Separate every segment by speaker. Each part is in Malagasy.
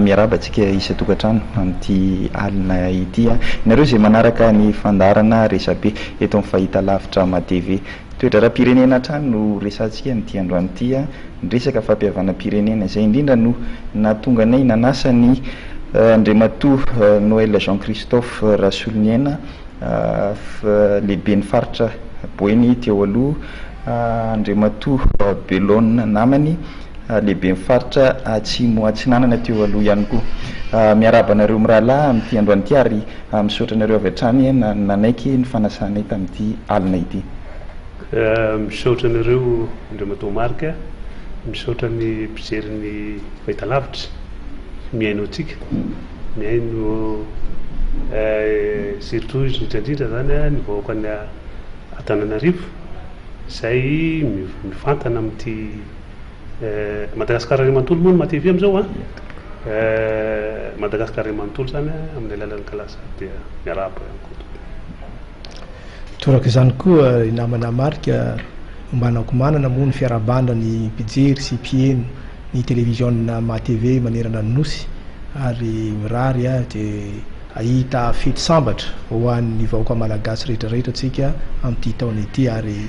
Speaker 1: Miarahaba antsika isan-tokantrano amin'ity alina ity. Nareo izay manaraka ny fandaharana Resabe eto amin'ny fahitalavitra MATV. Toe-draharaham-pirenena hatrany no resahantsika amin'ity androany ity. Ny resaka fampihavanam-pirenena izay indrindra no nahatonga anay nanasa ny Andriamatoa Noël Jean Christophe Rasoloniaina, lehiben'ny faritra Boeny teo aloha, Andriamatoa Belone namany, lehiben'ny faritra Atsimo Atsinanana teo aloha ihany koa. Miarahaba anareo mirahalahy amin'ity androany ity ary misaotra anareo avy hatrany nanaiky ny fanasanay tamin'ity alina ity.
Speaker 2: Misaotra anareo Andriamatoa Marc, misaotra ny mpijery ny fahitalavitra mihaino antsika, mihaino surtout indrindra indrindra zany ny vahoakan'i Antananarivo izay mivantana amin'ity Madagascar iray manontolo moa ny MATV amin'izao an, Madagascar iray manontolo zany amin'ny alalan'ny Kalasa dia miarahaba ihany koa tompoko.
Speaker 3: Toraka izany koa ry namana Marc, ombanako manana moa ny fiarahabana ny mpijery sy mpiheno ny televiziona MATV manerana ny Nosy ary mirary dia hahita fety sambatra ho an'ny vahoaka Malagasy rehetra rehetra tsika amin'ity taona ity ary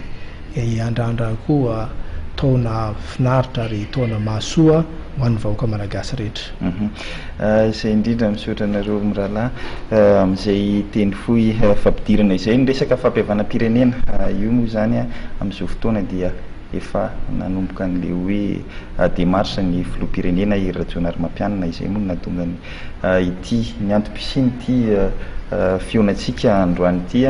Speaker 3: hiandrandra koa taona finaritra ary taona mahasoa ho an'ny vahoaka Malagasy rehetra.
Speaker 1: Izay indrindra, misaotra anareo mirahalahy amin'izay teny fohy fampidirana izay. Ny resaka fampihavanam-pirenena io moa izany amin'izao fotoana dia efa nanomboka an'ilay hoe démarche ny filoham-pirenena Hery Rajaonarimampianina, izay moa no nahatonga ny ity ny antom-pisian'ity fihaonantsika androany ity.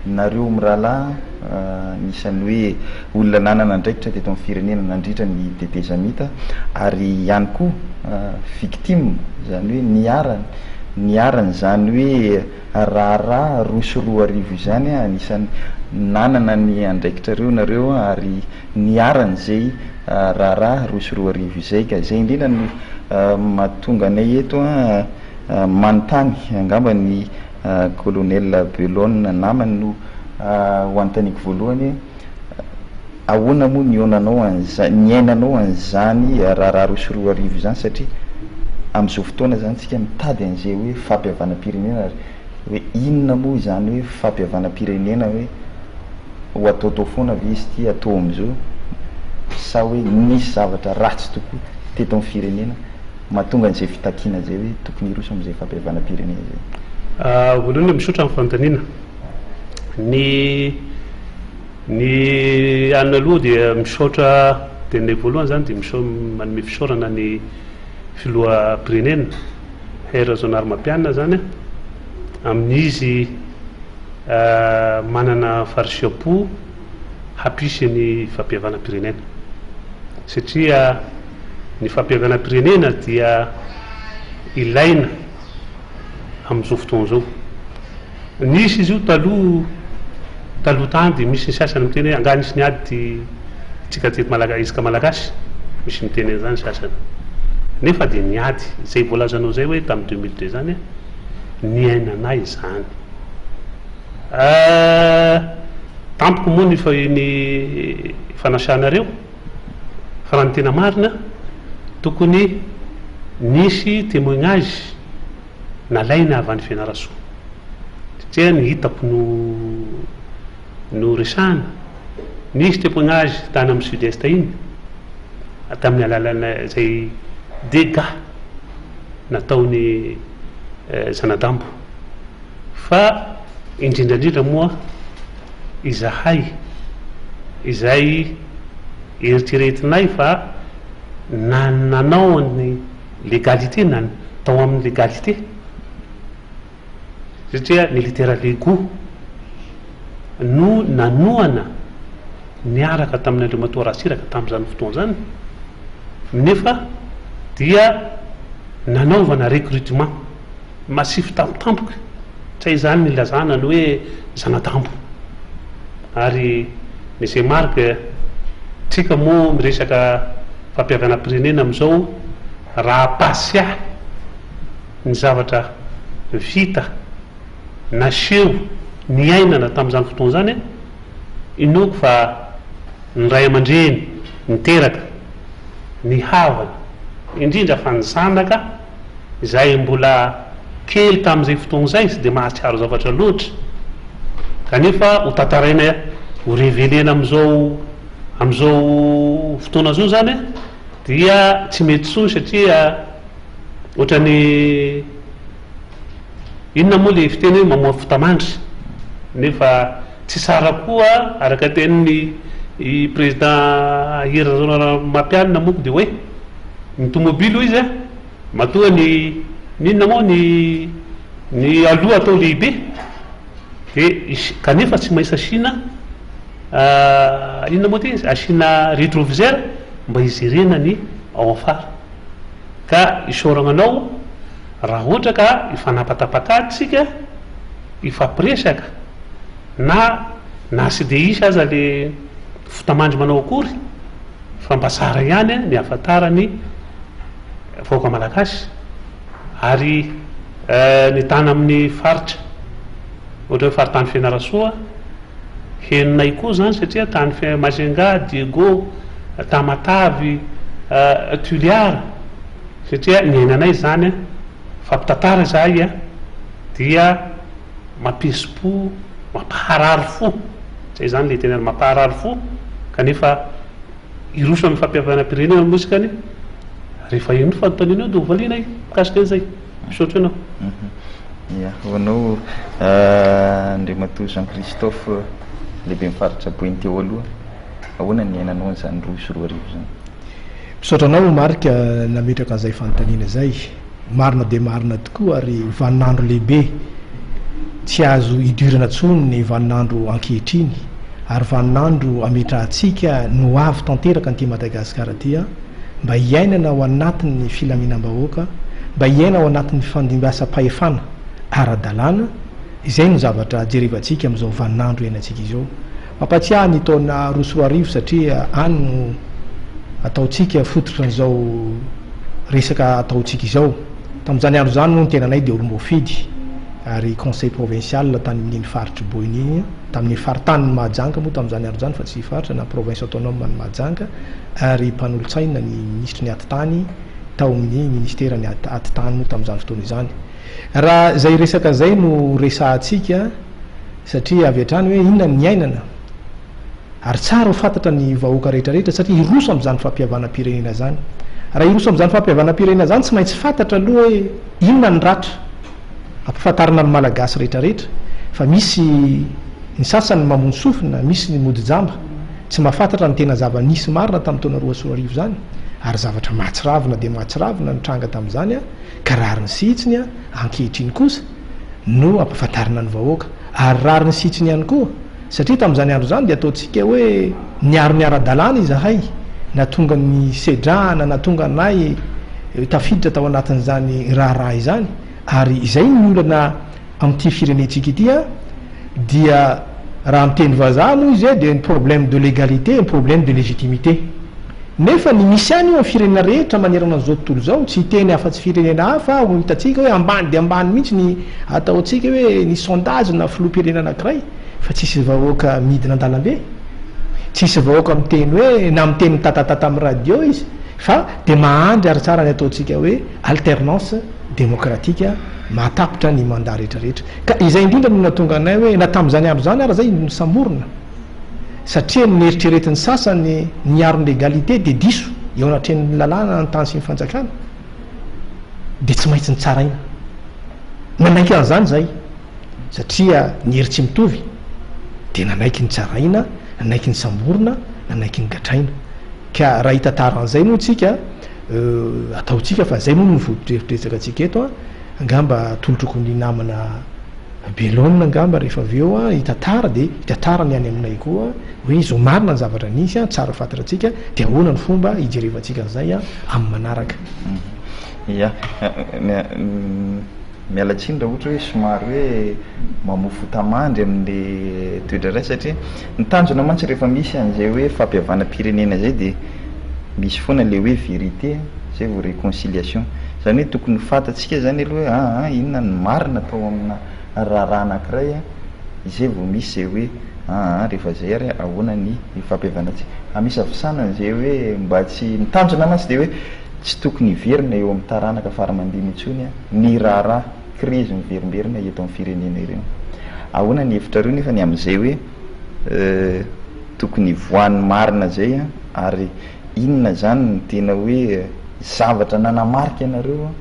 Speaker 1: Nareo mirahalahy anisan'ny hoe olona nanana andraikitra teto amin'ny firenena nandritra ny tetezamita ary ihany koa victime, izany hoe niharan niharan'izany hoe raharaha 2002 izany, anisan'ny nanana ny andraikitrareo nareo ary niharan'izay raharaha 2002 izay ka izay indrindra no mahatonga anay eto manontany angamba ny Colonel Belone namany no ho anontaniako voalohany hoe ahoana moa nihaonanao an'izany, niainanao an'izany raharaha 2002 izany satria amin'izao fotoana izany tsika mitady an'izay hoe fampihavanam-pirenena ary hoe inona moa izany hoe fampihavanam-pirenena hoe ho ataotao foana ve izy ity atao amin'izao sa hoe nisy zavatra ratsy tokoa teto amin'ny firenena mahatonga an'izay fitakiana izay hoe tokony hiroso amin'izay fampihavanam-pirenena izay?
Speaker 2: Voalohany misaotra amin'ny fanontaniana. Ny ny anona aloha dia misaotra dia ny voalohany izany dia misao manome fisaorana ny filoham-pirenena Hery Rajaonarimampianina izany amin'izy manana farisiham-po hampisy ny fampihavanam-pirenena satria ny fampihavanam-pirenena dia ilaina amin'izao fotoana izao. Nisy izy io taloha taloha tany dia misy ny sasany miteny hoe angaha nisy niady ity tsika teto Malaga isika Malagasy? Misy miteny an'izany ny sasany. Nefa dia niady. Izay voalazanao izay hoe tamin'ny 2002 izany niainanay izany. Tampoka moa ny ny fanasanareo fa raha ny tena marina tokony nisy témoignage nalaina avy any Fianarantsoa satria ny hitako no no resahana nisy témoignage tany amin'ny sud est iny tamin'ny alalana izay dégâts nataon'ny zanadambo Fa indrindra indrindra moa izahay izay eritreretinay fa na nanao ny légalité na tao amin'ny légalité satria militaire légaux no nanohana niaraka tamin'ny Andriamatoa Ratsiraka tamin'izany fotoana izany nefa dia nanaovana recrutement Massif tampotampoka, tsy hay izany ny ilazana ny hoe zana-dambo. Ary Monsieur Marc, tsika moa miresaka fampihavanam-pirenena amin'izao, raha hampasiahy ny zavatra vita, naseho, niainana tamin'izany fotoana izany, inoako fa ny ray aman-dreny niteraka, ny havana, indrindra fa ny zanaka. izay mbola kely tamin'izay fotoana izay tsy dia mahatsiaro zavatra loatra kanefa ho tantaraina ho revelena amin'izao amin'izao fotoana izao izany dia tsy mety intsony satria ohatran'ny inona moa le fiteny hoe mamoha fota-mandry nefa tsy tsara koa araka tenin'ny i président Hery Rajaonarimampianina moa dia hoe ny tomobily hoy izy a matoa ny ny inona moa ny ny aloha atao lehibe dia kanefa tsy maintsy asiana inona moa ty izy asiana rétroviseur mba hijerena ny ao afara ka isaorana anao raha ohatra ka hifanapatapaka tsika hifampiresaka na na tsy de hisy aza le fotamandry manao akory fa mba tsara ihany ny ahafantarany vahoaka malagasy ary ny tany amin'ny faritra ohatra hoe faritany Fianarantsoa henonay koa zany satria tany Majunga, Diego, Tamatave, Toliara satria niainanay zany fampitantara zahay dia mampihesim-po, mampaharary fo, zay zany le tena mampaharary fo kanefa hiroso amin'ny fampihavanam-pirenena moa isika rehefa ino fanontaniana eo dia hovaliana mikasika an'izay. Misaotra anao.
Speaker 1: Ya, ho anao Andriamatoa Jean Christophe lehiben'ny faritra Boeny teo aloha, ahoana ny niainanao an'izany 2002 izany?
Speaker 3: Misaotra anao Marc nametraka an'izay fanontaniana izay. Marina dia marina tokoa ary vaninandro lehibe tsy azo idirana intsony ny vaninandro ankehitriny ary vaninandro ametrahantsika ny ho avy tanteraka an'ity Madagasikara ity mba hiainana ao anatin'ny filaminam-bahoaka, mba hiaina ao anatin'ny fandimbiasam-pahefana ara-dalàna, izay no zavatra jerevantsika amin'izao vaninandro iainantsika izao. Mampatsiahy ny taona 2002 satria any no ataontsika fototra an'izao resaka ataontsika izao. Tamin'izany andro izany moa ny tenanay dia olom-boafidy ary conseil provincial tany amin'iny faritr'i Boeny iny, tamin'ny faritanin'i Mahajanga moa tamin'izany andro izany fa tsy faritra na province autonome an'i Mahajanga ary mpanolotsaina ny minisitry ny atitany tao amin'ny ministeran'ny atitany moa tamin'izany fotoana izany. Raha izay resaka izay no resahantsika satria avy hatrany hoe inona ny niainana ary tsara ho fantatra ny vahoaka rehetra rehetra satria hiroso amin'izany fampihavanam-pirenena izany. Raha hiroso amin'izany fampihavanam-pirenena izany tsy maintsy fantatra aloha hoe inona ny ratra ampahafantarina ny Malagasy rehetra rehetra fa misy ny sasany mamono sofina, misy ny mody jamba, tsy mahafantatra ny tena zava-nisy marina tamin'ny taona 2002 izany ary zavatra mahatsiravina dia mahatsiravina no tranga tamin'izany ka rariny sy hitsiny ankehitriny kosa no ampahafantarina ny vahoaka ary rariny sy hitsiny ihany koa satria tamin'izany andro izany dia ataontsika hoe niaro ny ara-dalàna izahay nahatonga ny sedrana nahatonga anay tafiditra tao anatin'izany raharaha izany ary izay ny olana amin'ity firenentsika ity an dia raha amin'ny teny vazaha moa izy dia ny problème de légalité ny problème de légitimité nefa ny misy ihany io amin'ny firenena rehetra manerana an'izao tontolo izao tsy hiteny afa-tsy firenena hafa aho hitantsika hoe ambany dia ambany mihitsy ny ataontsika hoe ny sondage na filoham-pirenena anankiray fa tsisy vahoaka midina an-dalambe tsisy vahoaka miteny hoe na miteny mitatatata amin'ny radio izy fa dia mahandry ary tsara ny ataontsika hoe alternance démocratique mahatapitra ny mandat rehetra rehetra. Ka izay indrindra no nahatonga anay hoe na tamin'izany andro izany ara zay nosamborina satria ny neritreretin'ny sasany niaro ny légalité dia diso eo anatrehan'ny lalàna ny tany sy ny fanjakana dia tsy maintsy nitsaraina. Nanaiky an'izany izay satria ny hery tsy mitovy dia nanaiky nitsaraina, nanaiky nisamborina, nanaiky nigadraina. Ka raha hitantara an'izay moa tsika ataontsika fa zay moa no vototr'hevitretsaka antsika eto an, angamba atolotroko ny namana Belone angamba rehefa avy eo an, hitantara dia hitantara ny any aminay koa hoe izao marina ny zavatra nisy an, tsara fantatr'antsika dia ahoana ny fomba hijerevantsika an'izay an amin'ny manaraka.
Speaker 1: Ya, miala tsiny raha ohatra hoe somary hoe mamoa fota-mandry amin'le toe-draharaha satria ny tanjona mantsy rehefa misy an'izay hoe fampihavanam-pirenena izay dia misy foana le hoe vérité zay vao réconciliation, zany hoe tokony ho fantatsika zany aloha hoe aa inona ny marina tao amina raharaha anankiray a, izay vao misy zay hoe aa rehefa zay ary ahoana ny fampihavanantsika, amisavisana an'izay hoe mba tsy, ny tanjona mantsy dia hoe. tsy tokony hiverina eo amin'ny taranaka fara aman-dimy intsony ny raharaha krizy miverimberina eto amin'ny firenena ireny. Ahoana ny hevitrareo nefa ny amin'izay hoe tokony hivoahan'ny marina izay ary inona izany no tena hoe zavatra nanamarika anareo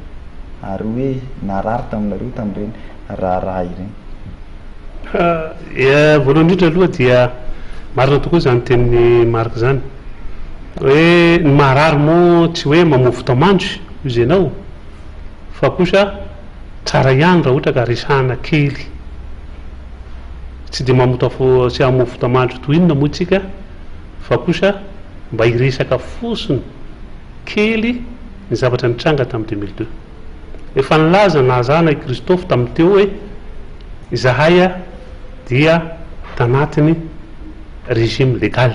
Speaker 1: ary hoe narary taminareo tamin'ireny raharaha ireny?
Speaker 2: Voalohany indrindra aloha dia marina tokoa izany tenin'i Marc izany hoe ny maharary moa tsy hoe mamoa votamandry hoy izy ianao fa kosa tsara ihany raha ohatra ka resahana kely. Tsy dia mamota tsy hamoa votamandry toy inona moa isika fa kosa mba hiresaka fosiny kely ny zavatra nitranga tamin'ny 2002. Efa nilaza nahazana i Christophe tamin'ny teo hoe izahay dia tanatin'ny régime légal.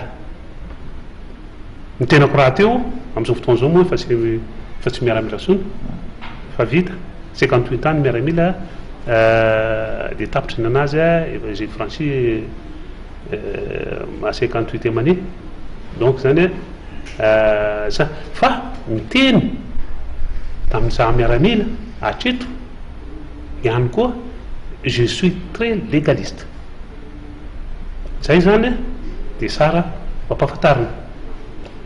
Speaker 2: Ny tenako rahateo amin'izao fotoana izao moa efa tsy efa tsy miaramila intsony fa vita, 58 ans ny miaramila dia tapitra ny an'azy efa j'ai franchi ma 58e année donc zany Sa fa miteny tamin'ny za miaramila hatreto ihany koa je suis très légaliste. Zay zany dia tsara mampahafantarina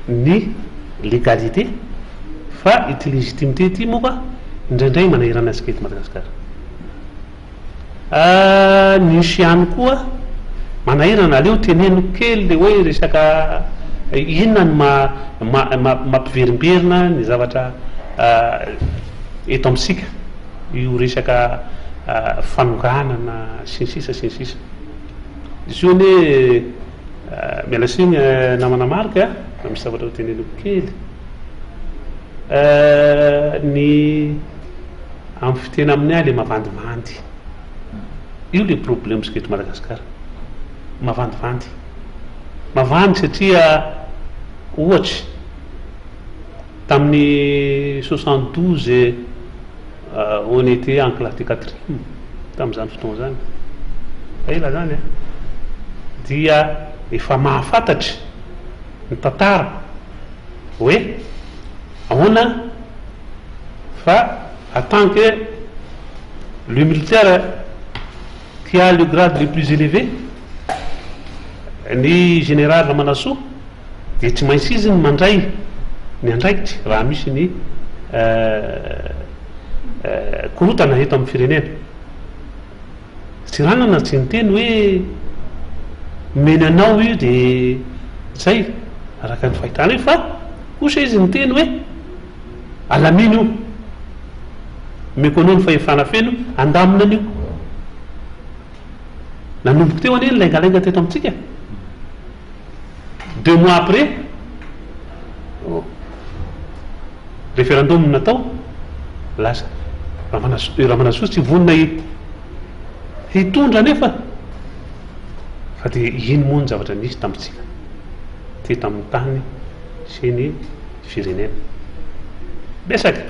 Speaker 2: ny légalité fa ity légitimité ity moa indraindray manahirana antsika eto Madagasikara. Nisy ihany koa manahirana, aleo teneniko kely le hoe resaka inona no mampiverimberina ny zavatra eto amintsika, io resaka fanonganana sy ny sisa sy ny sisa. Izy io anie, miala tsiny namana Marc a, fa misy zavatra ho teneniko kely, ny. Amin'ny fiteny amin'ny ahy le mavandivandy. Io le problème tsika eto Madagascar. Mavandivandy. Mavandy satria ohatry tamin'ny 72 on était en classe de quatrième tamin'izany fotoana izany. Ela zany an. Dia efa mahafantatry ny tantara hoe ahoana Fa en tant que le militaire qui a le grade le plus élevé, ny général Ramanasoa dia tsy maintsy izy no mandray ny andraikitry raha misy ny korontana eto amin'ny firenena. Tsiranana tsy niteny hoe omena anao io dia zay araka ny fahitana io fa kosa izy niteny hoe alamino io, omeko anao ny fahefana feno handamina an'io. Nanomboka teo anie ny laingalainga teto amintsika. Deux mois après, référendum natao, lasa Ramanasoa tsy vonona hitondra anefa fa dia iny moa ny zavatra nisy tamintsika teto amin'ny tany sy ny firenena. Betsaka,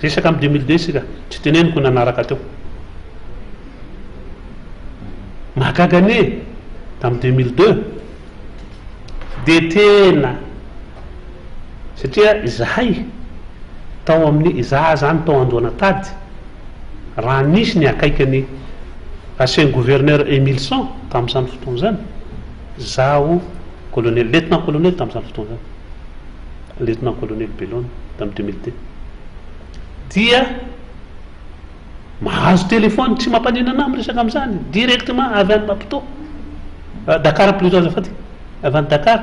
Speaker 2: resaka amin'ny 2002 isika, tsy teneniko nanaraka teo. Mahagaga anie tamin'ny 2002 dia tena satria izahay tao amin'ny izaho zany tao Andohanatady raha nisy ny akaikin'ny ancien gouverneur Emilson tamin'izany fotoana izany zaho colonel lieutenant colonel tamin'izany fotoana izany lieutenant colonel Belona tamin'ny 2002 dia Mahazo téléphone tsy mampanina anah miresaka amizany directement avy any Maputo, Dakar plutot azafady, avy any Dakar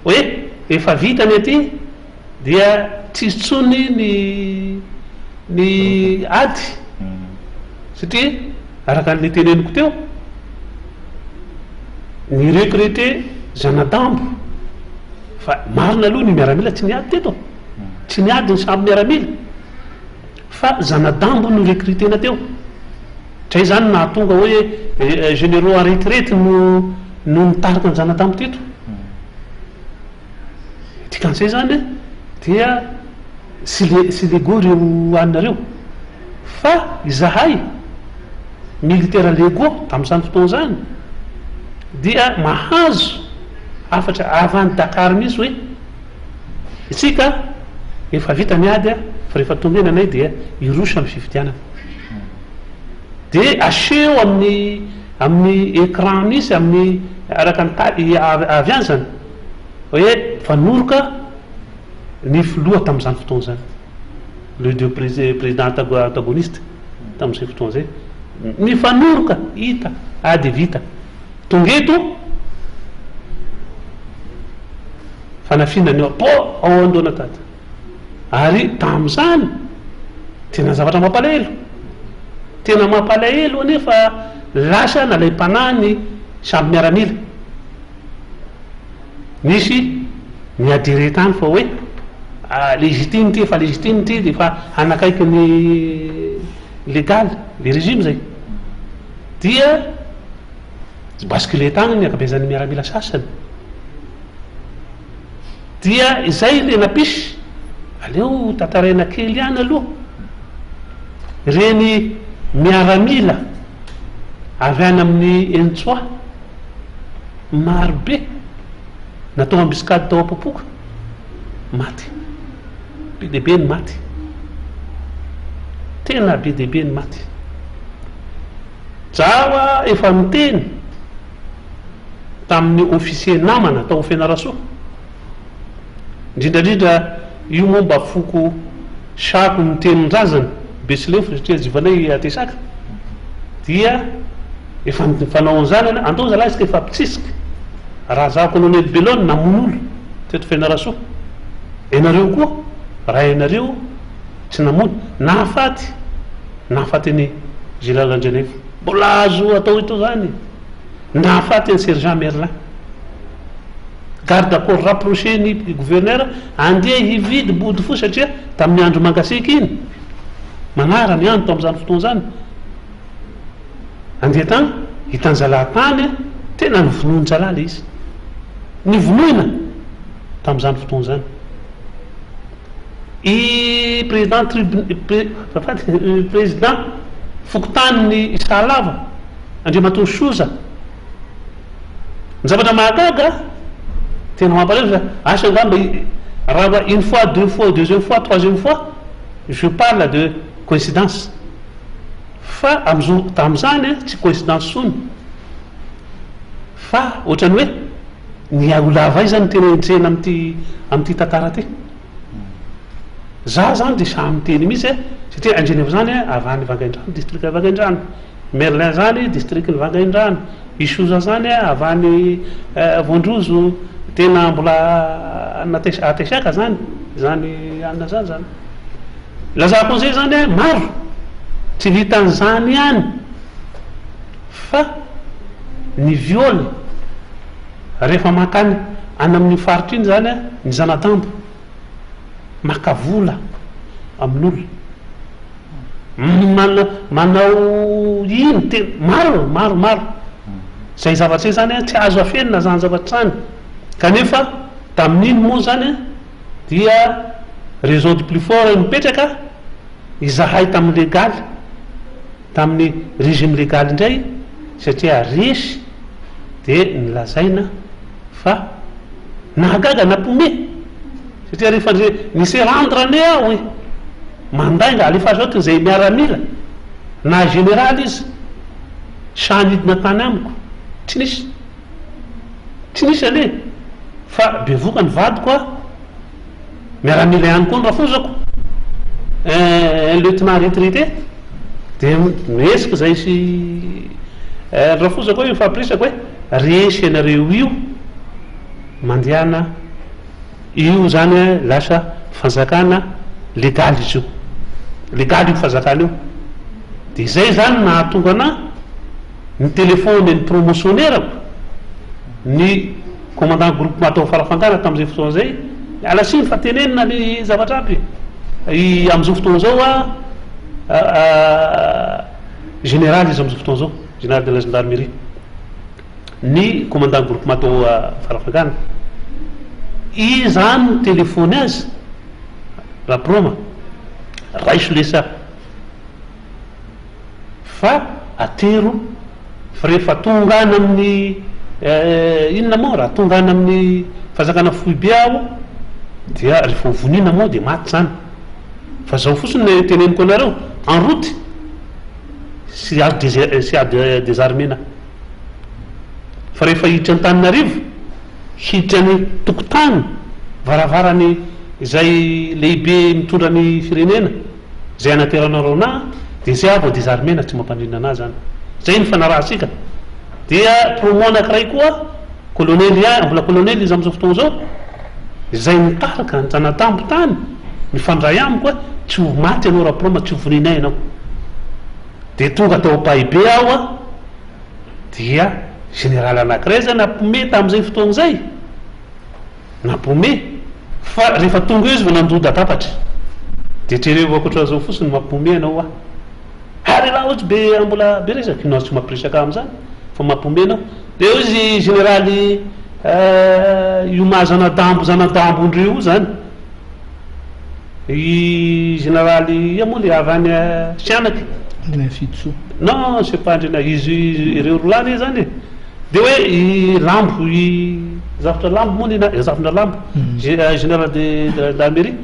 Speaker 2: hoe efa vita ny aty dia tsisy tsony ny ny ady satria araka ny teneniko teo ny recruter zanadambo fa marina aloha ny miaramila tsy niady teto, tsy niady ny samy miaramila. Fa zana-dambo no recruter-na teo. Dray izany no nahatonga hoe généraux en retraite no no nitarika ny zana-dambo teto. Dikan'izay izany dia tsy le tsy légaux ireo anona ireo. Fa izahay militaires légaux tamin'izany fotoana izany dia mahazo hafatra avy any Dakar mihitsy hoe isika. Efa vita ny ady fa rehefa tonga eny anay dia hiroso amin'ny fifidianana. Dia aseho amin'ny amin'ny écran misy amin'ny araka ny ta- avy any izany hoe mifanoroka ny filoha tamin'izany fotoana izany. Le deux président antagoniste tamin'izay fotoana izay. Mifanoroka, hita, ady vita. Tonga eto, fanafiana ny po ao Andohanatata. Ary tamin'izany, tena zavatra mampalahelo. Tena mampalahelo anefa lasa nalaim-panahy ny samby miaramila. Nisy ny adhere tany fa hoe légitime ity, efa légitime ity, dia efa hanakaiky ny légal, le régime zay. Dia basculer tany ny ankabeazan'ny miaramila sasany. Dia izay le nampisy, aleo tantaraina kely ihany aloha, ireny miaramila avy any amin'ny Entsoaha, maro be, natao embuscade tao Ampopoka, maty, be dia be ny maty, tena be dia be ny maty. Zaho efa niteny tamin'ny officier namana tao Fianarantsoa, indrindra indrindra io moa mba foko sako nitenin-drazana, Betsileo satria jivanay Atesaka, dia efa nifanao an'izany ianao, andao zalahy isika hifampitsisika, raha zaho colonel Belone namono olona teto Fianarantsoa, ianareo koa raha ianareo tsy namono, nahafaty, nahafaty an'i Gérald Randrianaivo, mbola azo atao eto izany. Nahafaty an'i Sergent Merlin. Garde corps rapproché ny gouverneur andeha hividy bodofoa satria tamin'ny andro mangasiaka iny, manara ny andro tamin'izany fotoana izany. Andeha tany, hitan-jalahy tany, tena novonoin-jalahy ilay izy. Novonoina tamin'izany fotoana izany. I président tribun-, azafady, président fokontanin'i Sahalava, Andriamatoa Soza. Ny zavatra mahagaga, tena mampalahelo fa asa angamba raha une fois, deux fois, deuxième fois, troisième fois, je parle de coïncidence. Fa amin'izao, tamin'izany tsy coïncidence intsony fa ohatran'ny hoe Ny aolava aiza no tena enjehina amin'ity amin'ity tantara ity? Za zany dia sahy miteny mihitsy e, satria Andrianaivo zany avy any Vangaindrano, district Vangaindrano. Merlin zany district ny Vangaindrano. I Soja zany avy any Voandrozo, tena mbola Atesiaka zany, zany anona zany zany. Lazako an'izay zany maro, tsy vitan'izany ihany. Fa ny viol rehefa mankany any amin'iny faritra iny zany ny zana-dambo maka vola amin'olona mana manao ino tena maro maro maro zay zavatra zay zany tsy azo afenina zany zavatra zany kanefa tamin'iny moa zany dia raison du plus fort nipetraka izahay tamin'ny legaly Tamin'ny régime légal indray satria resy dia nolazaina fa nahagaga nampiomehy satria rehefa ni se rendre anie aho e! Mandainga alefaso ato izay miaramila na général izy sahy nidina tany amiko tsy nisy tsy nisy anie fa bevoka ny vadiko a! Miaramila ihany koa ny rafozako, un lieutenant retraité, dia mihetsika izay sy ny rafozako hoe mifampiresaka hoe resy ianareo io, mandehana io izany lasa fanjakana legaly izy io, legaly io fanjakana io, dia izay izany nahatonga anah nitelefaony ny promotionnaire-ko, ny. Commandant groupement tao Farafangana tamin'izay fotoana izay, miala tsiny fa tenenina ny zavatra aby e, amin'izao fotoana izao a, général izy amin'izao fotoana izao, général de la gendarmerie, ny commandant groupement tao Farafangana, iza no téléphone azy, Raproma, raiso lesa. Fa atero fa rehefa tonga any amin'ny inona moa raha tonga any amin'ny fanjakana foibe aho. Dia rehefa ho vonina moa dia maty izany. Fa zao fotsiny no teneniko anareo, en route sy azo sy azo desarmena. Fa rehefa hiditra Antananarivo, hiditra ny tokotany, varavarany izay lehibe mitondra ny firenena, izay anateranareo anah, dia zay aho vao desarmena, tsy mampaninona anah zany. Zay ny fanarahantsika. Dia promo anakiray koa, colonel ihany, mbola colonel izy amin'izao fotoana izao, izay nitarika ny zanatambo tany, mifandray amiko hoe tsy ho maty ianao Raproma, tsy ho vonoinay ianao. Dia tonga tao Ampahibe aho an, dia général anakiray zay nampome tamin'izay fotoana izay, nampome, fa rehefa tonga eo izy vao nandoa latabatra. Dia jerevako ohatran'izao fotsiny, mampome anao aho. Ary elah ohatry be mbola be resaka, ianao tsy mampiresaka amin'izany fa mampome anao. Dia hoy izy jeneraly io maha zanadambo zanadambo ndreo io zany. I jeneraly ia moa le avy any Sianaky?
Speaker 3: Andrianafidisoa.
Speaker 2: Non, c'est pas Andriana, izy ireo roa lahy anie zany e. Dia hoe i Lambo, i Zafitra Lambo moa ny na, Zafindra Lambo, général de gendarmerie,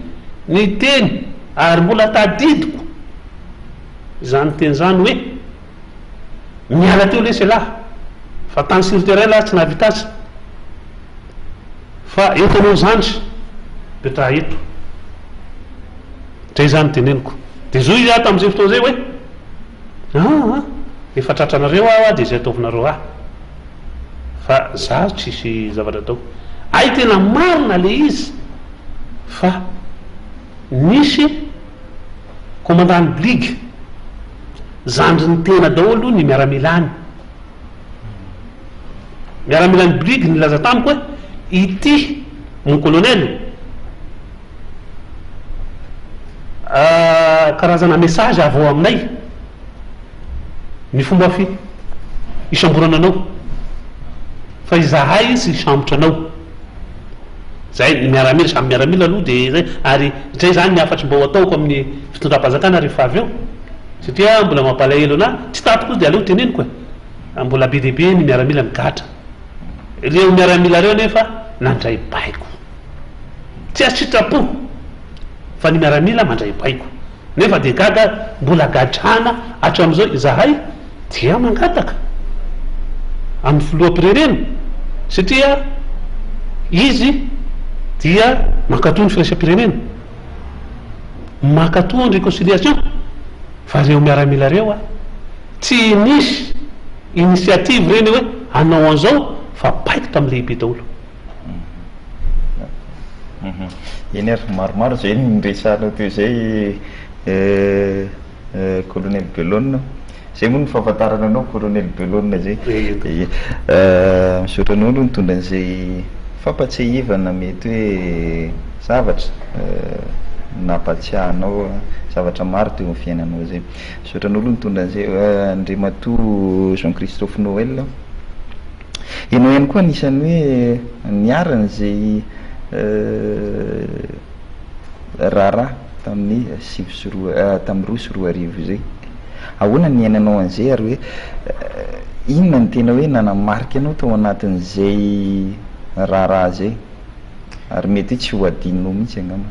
Speaker 2: niteny ary mbola tadidiko izany teny izany hoe, Miala teo lesy elah fa tany sur terrain lah tsy nahavita azy fa eto anao zandry petraha eto zay zany teneniko de zohy izy ah tamizay fotoana zay hoe aa efa tratranareo aho ah de zay ataovinareo ahy fa za tsisy zavatra atao ay tena marina le izy fa Nisy commandant ny blig, zandrin'ny tena daholo ny miaramilany. Miaramilan'ny blig nilaza tamiko hoe ity mon colonel karazana message avy ao aminay ny fomba fi hisamborana anao fa izahay tsy hisambotra anao. Zay ny miaramila, samy miaramila aloha dia zay, ary zay zany ny hafatry mba ho ataoko amin'ny fitondram-panjakana rehefa avy eo, satria mbola mampalahelo anah, tsy tatiko izy dia aleo teneniko e, mbola be dia be ny miaramila migadra, ireo miaramila ireo anefa nandray baiko, tsy an-tsitrapo fa ny miaramila mandray baiko. Nefa dia gaga mbola gadrana hatramin'izao izahay dia mangataka amin'ny filoham-pirenena satria izy dia mankatoa ny firaisam-pirenena, mankatoa ny réconciliation fa ireo miaramila ireo a, tsy nisy initiative ireny hoe hanao an'izao fa baiko tamin'ny lehibe daholo.
Speaker 1: Eny ary, maromaro izay ny niresahanao teo izay Colonel Belone. Izay moa no fahafantarana anao Colonel Belone izay. Ie. Misaotra anao aloha nitondra an'izay fampatsiahivana mety hoe zavatra nampatsiahy anao zavatra maro teo amin'ny fiainanao izay. Misaotra anao aloha nitondra an'izay Andriamatoa Jean Christophe Noël. Ianao ihany koa anisan'ny hoe niharan'izay raharaha tamin'ny 2009 tamin'ny 2002 izay. Ahoana ny niainanao an'izay ary hoe inona no tena hoe nanamarika anao tao anatin'izay raharaha izay ary mety hoe tsy ho adinonao mihitsy angamba?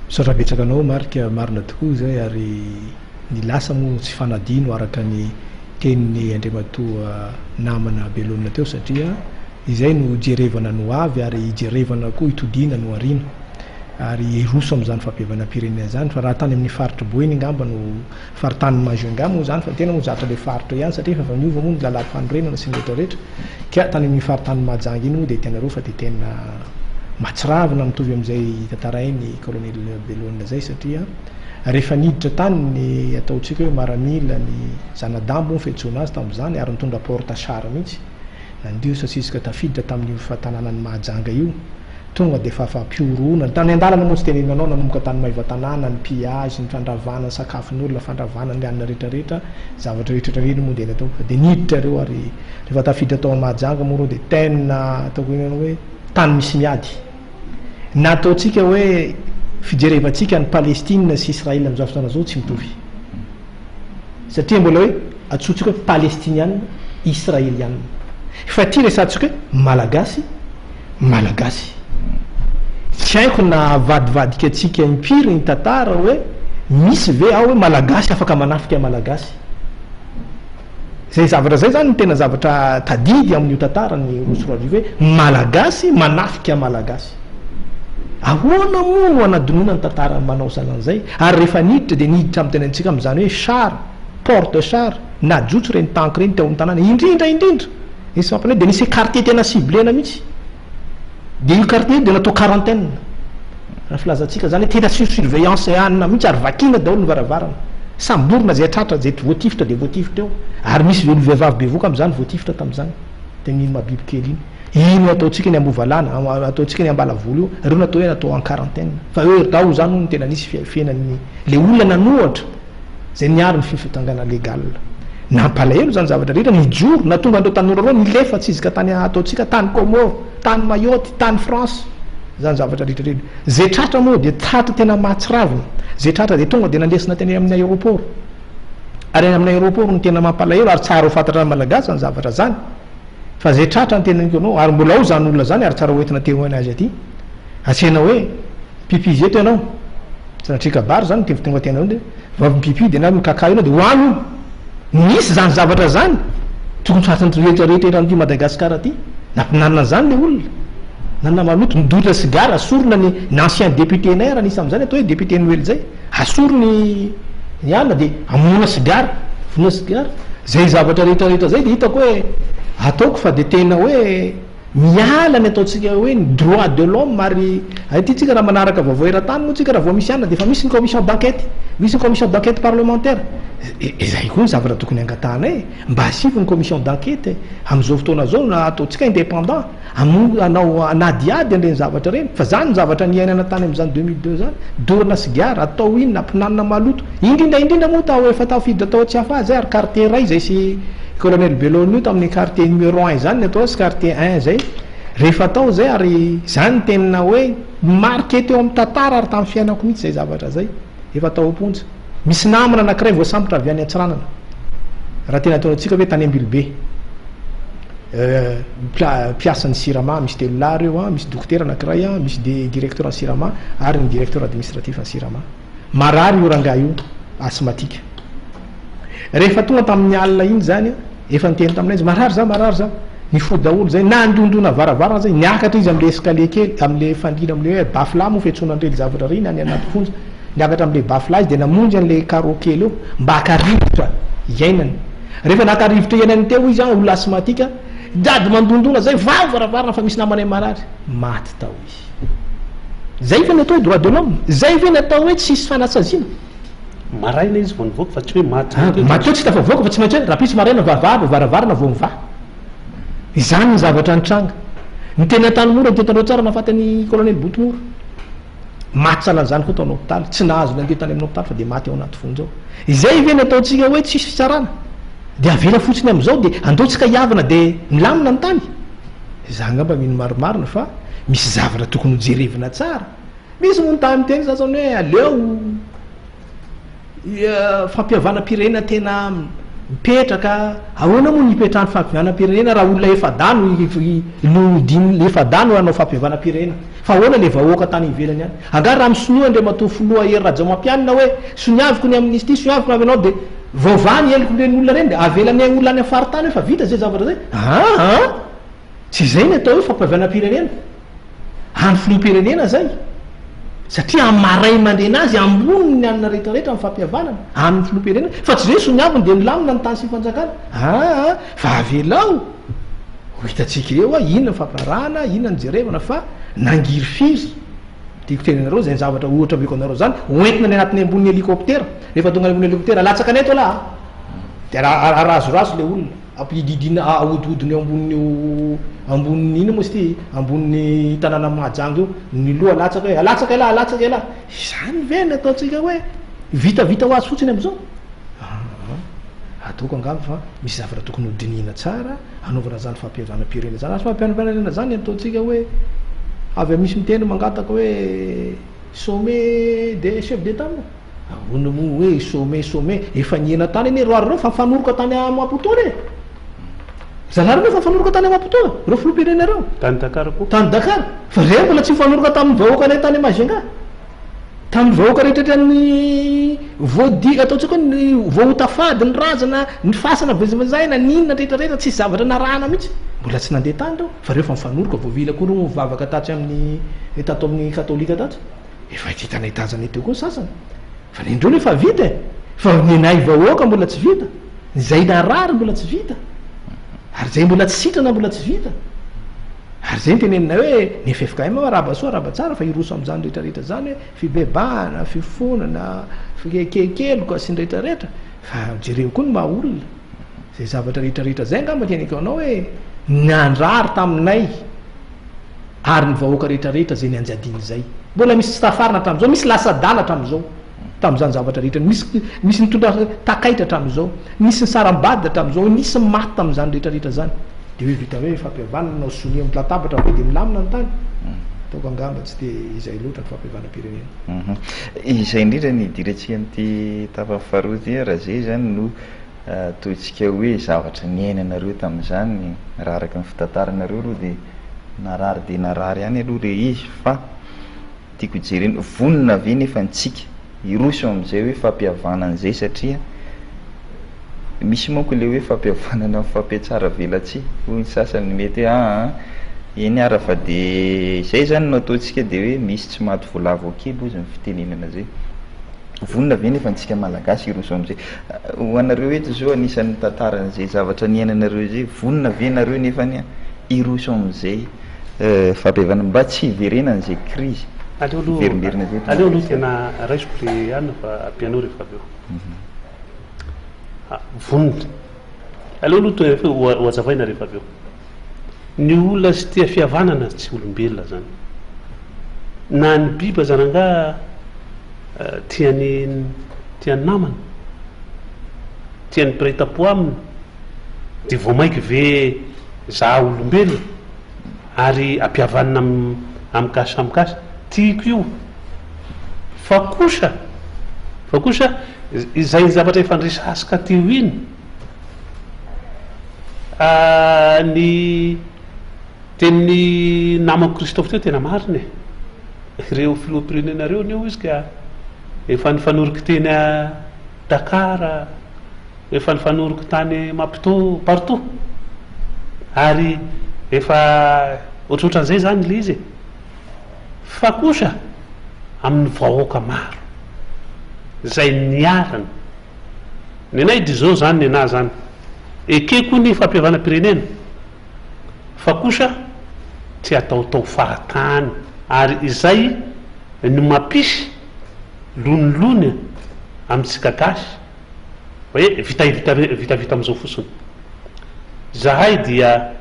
Speaker 3: Misaotra betsaka anao Marc, marina tokoa izay ary Ny lasa moa tsy fanadino araka ny tenin'i Andriamatoa namana Belonina teo satria izay no hijerevana ny ho avy ary hijerevana koa hitodiana ny ho aoriana ary hiroso amin'izany fampihavanam-pirenena izany fa raha tany amin'ny faritr'i Boeny angamba no faritanin'i Majunga moa izany fa tena moa zatra ilay faritra ihany satria efa niova moa ny lalàm-panorenana sy ny rehetra rehetra ka tany amin'ny faritanin'i Mahajanga iny moa dia hitanareo fa dia tena mahatsiravina mitovy amin'izay tantarain'i Colonel Belonina izay satria Rehefa niditra tany ny ataontsika hoe maramila, ny zana-dambo moa ny fiantsoana azy tamin'izany, ary nitondra porte char mihitsy, nandio sasisika tafiditra tamin'io tanànan'i Mahajanga io, tonga dia efa fampihorohoroana. Ny tany an-dalana moa tsy tenenina anao, nanomboka tany Maevatanàna, ny pillage, ny fandravana ny sakafon'olona, fandravana ny hanina rehetrarehetra, zavatra rehetra ireny moa dia natao. Fa dia niditra ireo ary rehefa tafiditra tao Mahajanga moa ireo dia tena ataoko inona hoe tany misy miady. Na ataontsika hoe fijerevantsika an'i Palestine sy Israël amin'izao fotoana izao tsy mitovy. Satria mbola hoe antsointsika hoe Palestiniana, Israeliana. Fa ity resahantsika hoe Malagasy, Malagasy. Tsy haiko na avadivadika antsika impiry ny tantara hoe misy ve ao hoe Malagasy afaka manafika Malagasy. Zay zavatra zay zany no tena zavatra tadidy amin'io tantara ny 2002 hoe Malagasy manafika Malagasy. Ahoana moa no anadinoana ny tantara manao sahalan'izay? Ary rehefa niditra dia niditra amin'ny tenantsika amin'izany hoe char, port de char, najotso ireny tank ireny teo amin'ny tanàna, indrindra indrindra nisy mampalahelo dia nisy quartier tena ciblena mihitsy. Dia io quartier io dia natao quarantaine. Raha filazantsika izany hoe tena sur surveillance anona mihitsy ary vakiana daholo ny varavarana. Samborina izay tratra, izay voatifitra dia voatifitra eo. Ary misy vehivavy bevoka amin'izany voatifitra tamin'izany. Tamin'iny mahabibo kely iny. Iny no ataontsika ny Ambovalana, ataontsika ny Ambalavolo io, ireo natao hoe natao en quarantaine. Fa eo ry tao izany hono no tena nisy fiainan'ny le olona nanohatra izay niaro ny fifitangana légal. Nampalahelo izany zavatra rehetra, nijoro, nahatonga an'ireo tanora ireo nilefa tsy hizika tany ataontsika tany Comores, tany Mayotte, tany France, izany zavatra rehetra ireny. Izay tratra moa dia tratra tena mahatsiravina, izay tratra dia tonga dia nandesina teny amin'ny aéroport. Ary any amin'ny aéroport no tena mampalahelo ary tsara ho fantatra ny Malagasy izany zavatra izany. Fa zay tratra ny teneniko anao, ary mbola ao zany olona zany ary tsara ho entina témoin azy aty. Asiana hoe pipi zeto ianao, sanatria kabary zany no tonga tena hoe vao avy mipipi dia na mikaka eo ianao dia ho any io. Nisy zany zavatra zany, tokony tratran'ny rehetra rehetra eran'ity Madagascar ty. Nampinanina an'izany le olona. Nanana maloto, nidorina sigara, asorina ny ny ancien député-nay raha nisy tamin'izany atao hoe député Noël zay. Asory ny ny alina dia amonoana sigara, vonoina sigara. Zay zavatra rehetra rehetra zay dia hitako hoe ataoko fa dia tena hoe miala ny ataontsika hoe ny droit de l'homme ary aty tsika raha manaraka vaovao eran-tany moa tsika raha vao misy alina dia efa misy ny commission d'enquête, misy ny commission d'enquête parlementaire. Izay koa ny zavatra tokony angatahanay e, mba asivo ny commission d'enquête amin'izao fotoana izao na ataontsika indépendant. Hamono hanao hanadihady an'ireny zavatra ireny fa zany ny zavatra niainana tany amin'izany 2002 zany, dorana sigara, atao inona, ampinanina maloto, indrindra indrindra moa tao efa tafiditra tao Tsiafahy zay ary quartier iray zay sy colonel Belone io tamin'ny quartier numéro un zany ny atao sy quartier un zay rehefa tao zay ary zany ny tena hoe marqué teo amin'ny tantara ary tamin'ny fiainako mihitsy zay zavatra zay efa tao am-ponja. Misy namana anakiray voasambotra avy any Antsiranana, raha tena ataontsika hoe tany Ambilobe, mpiasan'ny Sirama, misy telolahy ireo an, misy dokotera anakiray an, misy directeur ny Sirama ary ny directeur administratif ny Sirama. Marary io rangahy io, asthmatique. Rehefa tonga tamin'ny alina iny izany an, efa niteny taminay izy, marary za, marary za. Nifoha daholo izay, nandondona varavarana izay, niakatra izy amin'ilay escalier kely, amin'ilay fandriana amin'ilay hoe bafla moa fiantsoana an'ireny zavatra ireny any anaty fonja. Niakatra amin'ilay bafla izy dia namonjy an'ilay carreau kely eo mba haka rivotra hiainany. Rehefa naka rivotra hiainany teo izy an, olona asthmatique, dady mandondona zay, vaho varavarana fa misy namanay marary. Maty tao izy. Zay ve ny atao hoe droit de l'homme? Zay ve ny atao hoe tsisy fanasaziana?
Speaker 2: Maraina izy vao nivoaka fa tsy hoe maty
Speaker 3: Ah, maty teo tsy tafavoaka fa tsy maintsy hoe rahampitso maraina vavahady varavarana vao mivaha. Izany ny zavatra nitranga. Ny teny Antanimora ny teto Andraotsara nahafaty an'i Colonel Botomora. Maty sahalan'izany koa tao amin'ny hopitaly. Tsy nahazo nandeha tany amin'ny hopitaly fa dia maty ao anaty fonja ao. Izay ve ny ataontsika hoe tsisy fitsarana? Dia avela fotsiny amin'izao dia andao tsika hihavana dia milamina ny tany? Izaho angamba mino marimarina fa misy zavatra tokony ho jerevina tsara. Misy moa ny tany miteny sasany hoe aleo Fampihavanam-pirenena tena mipetraka, ahoana moa ny hipetrahan'ny fampihavanam-pirenena raha olona efa-dahy no no dimy efa-dahy no hanao fampihavanam-pirenena? Fa ahoana ilay vahoaka tany ivelany any? Angaha raha misonia Andriamatoa Filoha Hery Rajaomampianina hoe soniaviko ny amnistie, soniaviko ny avenao dia voavaha ny helokin'ireny olona ireny dia avelan'ny olona any amin'ny faritany hoe fa vita izay zavatra izay? Aa! Tsy izay ny atao hoe fampihavanam-pirenena. Any filoham-pirenena zay. Satria amin'ny maha ray aman-dreny azy, amboniny ny anona rehetra rehetra amin'ny fampihavanana, amin'ny filoham-pirenena. Fa tsy hoe soniaviny dia milamina ny tany sy ny fanjakana. Aa, fa avelao ho hitantsika eo hoa inona ny fampirarahana, inona ny jerevana fa nangirifiry. Tiako tenenareo izay zavatra ohatra omeko anareo izany, hoentina any anatin'ny ambonin'ny hélicoptère. Rehefa tonga any ambony hélicoptère, alatsaka any eto elah a! Dia arazorazo ilay olona. Ampididina ahodihodina eo ambonin'io ambonin'ny inona moa izy ity ambonin'ny tanànan'i Mahajanga io ny loha alatsaka hoe alatsaka elah alatsaka elah izany ve ny ataontsika hoe vitavita ho azy fotsiny amin'izao aa ataoko angamba fa misy zavatra tokony ho dinihina tsara hanaovana izany fampihavanam-pirenena izany ary fampihavanam-pirenena izany ataontsika hoe avy misy miteny mangataka hoe sommet des chefs d'Etat moa Ahoana moa hoe sommet sommet? Efa nihena tany anie roary ireo fa nifanoroka tany Maputo anie. Zalahy reo nefa nifanoroka tany Maputo, reo filoham-pirenena reo.
Speaker 2: Tany Dakar koa.
Speaker 3: Tany Dakar. Fa reo mbola tsy nifanoroka tamin'ny vahoakanay tany Majunga. Tamin'ny vahoaka rehetra ny voadi, ataontsika hoe ny voahotafady, ny razana, ny fasana voizimbozaina, ny inona rehetra rehetra, tsisy zavatra narahana mihitsy. Mbola tsy nandeha tany reo. Fa reo efa nifanoroka, voavila koa reo nivavaka tatsy amin'ny, tato amin'ny katolika tatsy. Efa hitanay tazanay teo koa ny sasany. Fa ny andreo efa vita e! Fa nenay vahoaka mbola tsy vita, izay narary mbola tsy vita, ary izay mbola tsy sitrana mbola tsy vita. Ary izay no teneninay hoe ny ffkm arahaba soa arahaba tsara fa hiroso amin'izany rehetra rehetra izany hoe fibebahana, fifonana, fiekenkeloka sy ny rehetra rehetra fa jereo koa ny maha olona. Izay zavatra rehetra rehetra izay angamba teneniko anao hoe nandrary taminay. ary ny vahoaka rehetra rehetra izay nianjadiany izay. Mbola misy tsy tafarina hatramin'izao, misy lasa adala hatramin'izao tamin'izany zavatra rehetra, misy misy nitondra takaitra hatramin'izao, nisy nisaram-bady hatramin'izao, nisy maty tamin'izany rehetra rehetra izany. Dia hoe vita hoe fampihavanana, nanao sonia amin'ny latabatra ve dia milamina ny tany? Ataoko angamba tsy dia izay loatra ny fampihavanam-pirenena.
Speaker 1: Izay indrindra ny hidirantsika amin'ity tapany faharoa ity, raha izay izany no Ataontsika hoe zavatra niainanareo tamin'izany, raha araka ny fitantaranareo aloha dia narary dia narary ihany aloha ilay izy fa tiako hojerena, vonona ve nefa ntsika hiroso amin'izay hoe fampihavanana izay satria misy manko ilay hoe fampihavanana mifampiatsara velatsihy hoy ny sasany mety hoe aa eny ara fa dia izay izany no ataontsika dia hoe misy tsy maty voalavo an-kibo hozy ny fitenenana izay. Vonona ve nefa antsika Malagasy hiroso amin'izay? Ho anareo eto izao anisan'ny mitantara an'izay zavatra niainanareo izay, vonona ve nareo nefany hiroso amin'izay fampihavanana mba tsy hiverenan'izay krizy
Speaker 2: Aleo aloha
Speaker 1: miverimberina izay eto
Speaker 2: aleo aloha
Speaker 1: Madagasikara?
Speaker 2: tena raisiko le anona fa ampianao rehefa avy eo. Vonona. Aleo aloha to ho hazavaina rehefa avy eo. Ny olona tsy tia fihavanana tsy olombelona zany. Na ny biby aza rangaha tia ny tia ny namany, tia ny mpiray tampo aminy, dia vao mainka ve za olombelona ary ampihavanina am amin'ny gasy samy gasy? Tiako io. Fa kosa, fa kosa izay zavatra efa niresasika teo iny, Ny tenin'ny namako Christophe teo tena marina e! Ireo filoham-pirenena ireo anie hoy izy ka efa nifanoroky teny Dakar, efa nifanoroky tany Maputo, partout. Ary efa ohatrohatran'izay izany ilay izy e! Fa kosa amin'ny vahoaka maro izay niharana Nenay dia zao zany nenah zany. Ekeko ny fampihavanam-pirenena fa kosa tsy ataotao fahatany ary izay no mampisy lonilony amintsika gasy hoe vitavita vitavita amizao fotsiny. Zahay dia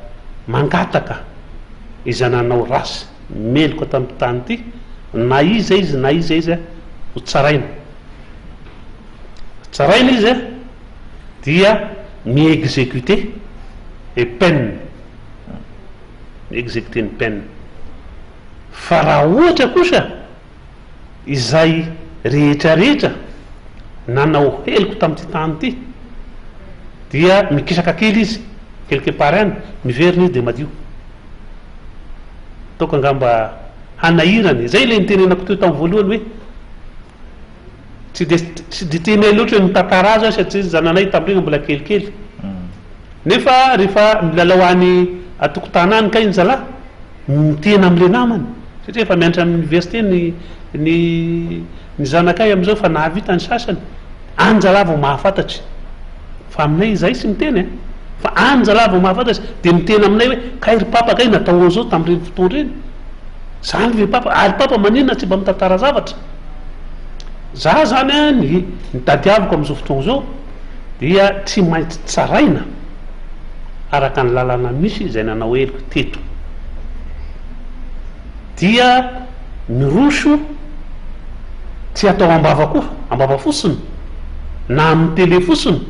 Speaker 2: mangataka izay nanao ratsy meloka tamin'ity tany ity na iza izy na iza izy ho tsaraina. Tsaraina izy dia mi-executer e peine, mi-executer ny peine. Fa raha ohatra kosa izay rehetra rehetra nanao heloka tamin'ity tany ity dia mikisaka kely izy quelque part any, miverina izy dia madio. Ataoko angamba hanahirana e. Izay ilay nitenenako teo tamin'ny voalohany hoe Tsy dia tsy dia tianay loatra ny mitantara azy satria ny zananay tamin'ireny mbola kelikely. Nefa rehefa milalao any an-tokotany any kay ny zalahy, miteny amin'ilay namany satria efa mianatra amin'ny université ny ny ny zanakay amin'izao efa nahavita ny sasany. Any zalahy vao mahafantatry. Fa aminay izahay tsy miteny e. Fa any zalahy vao mahafantatry dia miteny aminay hoe kay ry papa kay natao an'izao tamin'ireny fotoana ireny. Zany ve papa? Ary papa maninona tsy mba mitantara zavatra? Za zany an, ny ny tadiaviko amin'izao fotoana izao dia tsy maintsy tsaraina araka ny lalàna misy izay nanao heloka teto. Dia miroso tsy atao am-bava koa, am-bava fotsiny na amin'ny télé fotsiny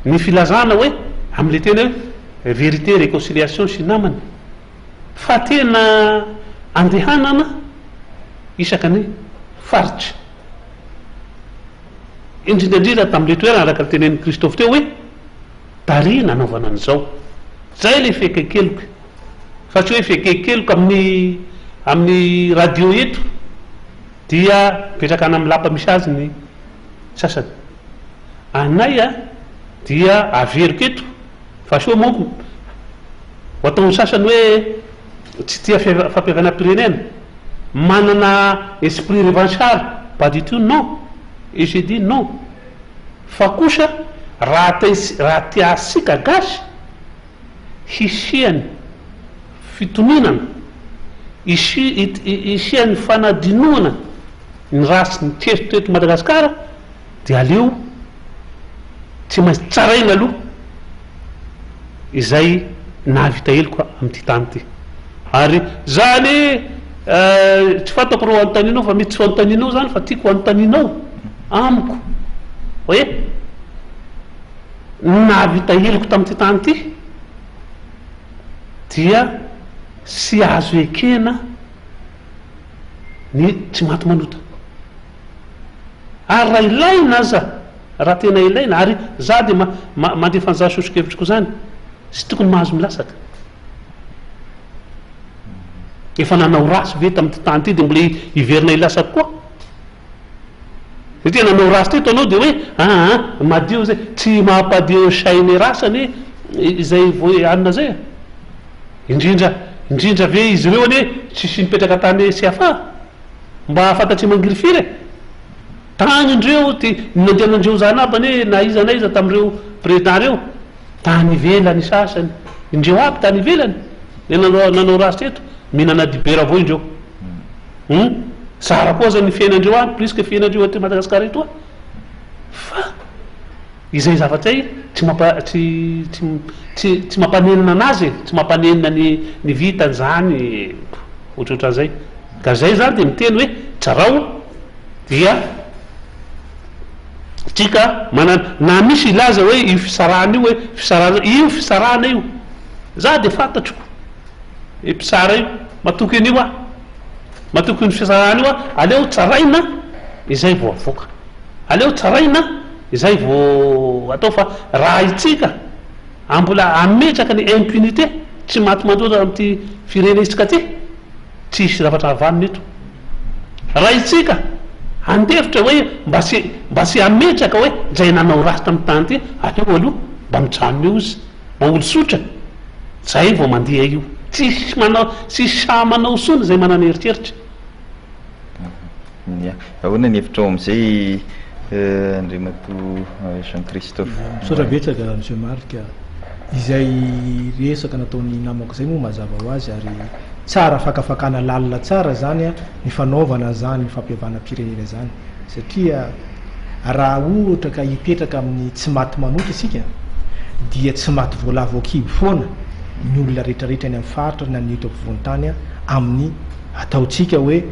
Speaker 2: ny filazana hoe amin'ilay teny hoe vérité, réconciliation sy namany fa tena andehanana isaky ny faritra. Indrindra indrindra tamin'ilay toerana araka ny tenenin'i Christophe teo hoe tary nanaovana an'izao. Zay le fiaikekeloka fa tsy hoe fiaikekeloka amin'ny amin'ny radio eto dia mipetraka any amin'ny lapa misy azy ny sasany. Anay a dia averiko eto fa sao manko ho ataon'ny sasany hoe tsy tia fampihavanam-pirenena, manana esprit revanchard, pas du tout non et je dis non. Fa kosa raha te raha tiasika gasy hisiany fitoninana, isi hisiany fanadinoana ny ratsy niteto teto Madagasikara dia aleo tsy maintsy tsaraina aloha izay nahavita heloka amin'ity tany ity. Ary za anie tsy fantako reo anontanianao fa mety tsy ho anontanianao zany fa tiako anontanianao amiko hoe ny nahavita heloka tamin'ity tany ity dia tsy azo ekena ny tsy maty manota. Ary raha ilaina aza, raha tena ilaina, ary za dia mandefa an'izany soso-kevitriko izany, tsy tokony mahazo milatsaka. Efa nanao ratsy ve tamin'ity tany ity dia mbola hiverina hilatsaka koa? Satria nanao ratsy teto anao dia hoe aa madio izay, tsy mampadio saina ratsy anie izay vao hanina izay e. Indrindra indrindra ve izy ireo anie tsisy nipetraka tany Siafa mba fantatr'i Mangirifiry e. Tany indreo ty nandehanandreo zany aby anie na iza na iza tamin'ireo président ireo. Tany ivelany sasany, indreo aby tany ivelany, le nanao nanao ratsy teto, mihinana dibera avao indreo. Hum, tsara koa aza ny fiainandreo any plus que fiainandreo aty Madagascar etoa. Fa izay zavatra izay tsy mampa tsy tsy tsy tsy mampanenina anazy e, tsy mampanenina ny ny vitany zany ohatrohatran'izay. Ka zay zany de miteny hoe tsarao dia Tsika manana, na misy hilaza hoe io fisarahana io hoe fisarahana, io fisarahana io, za dia fantatro io mpitsara io, matoky an'io aho, matoky ny fisarahana io aho, aleo tsaraina izay vao avoaka, aleo tsaraina izay vao atao fa raha itsika mbola hametraka ny impunité tsy maty mandroatra amin'ity firenentsika ity, Tsy hisy zavatra havanona eto. Raha isika handefitra hoe mba tsy mba tsy hametraka hoe izay nanao ratsy tamin'ny tany ity, aleo aloha mba mijanona eo izy, mba olon-tsotra, zay vao mandeha io. Tsy hisy manao, tsy hisy sahy manao intsony izay manana eritreritra.
Speaker 1: Ya. Ahoana ny hevitrao amin'izay Andriamatoa Jean Christophe?
Speaker 3: Misaotra betsaka Monsieur Marc. Izay resaka nataon'ny namako izay moa mazava ho azy ary tsara fakafakana lalina tsara izany ny fanaovana an'izany fampihavanam-pirenena izany satria raha ohatra ka hipetraka amin'ny tsy maty manota isika dia tsy maty voalavo an-kibo foana ny olona rehetrarehetra any amin'ny faritra na ny eto ampovoan-tany amin'ny ataontsika hoe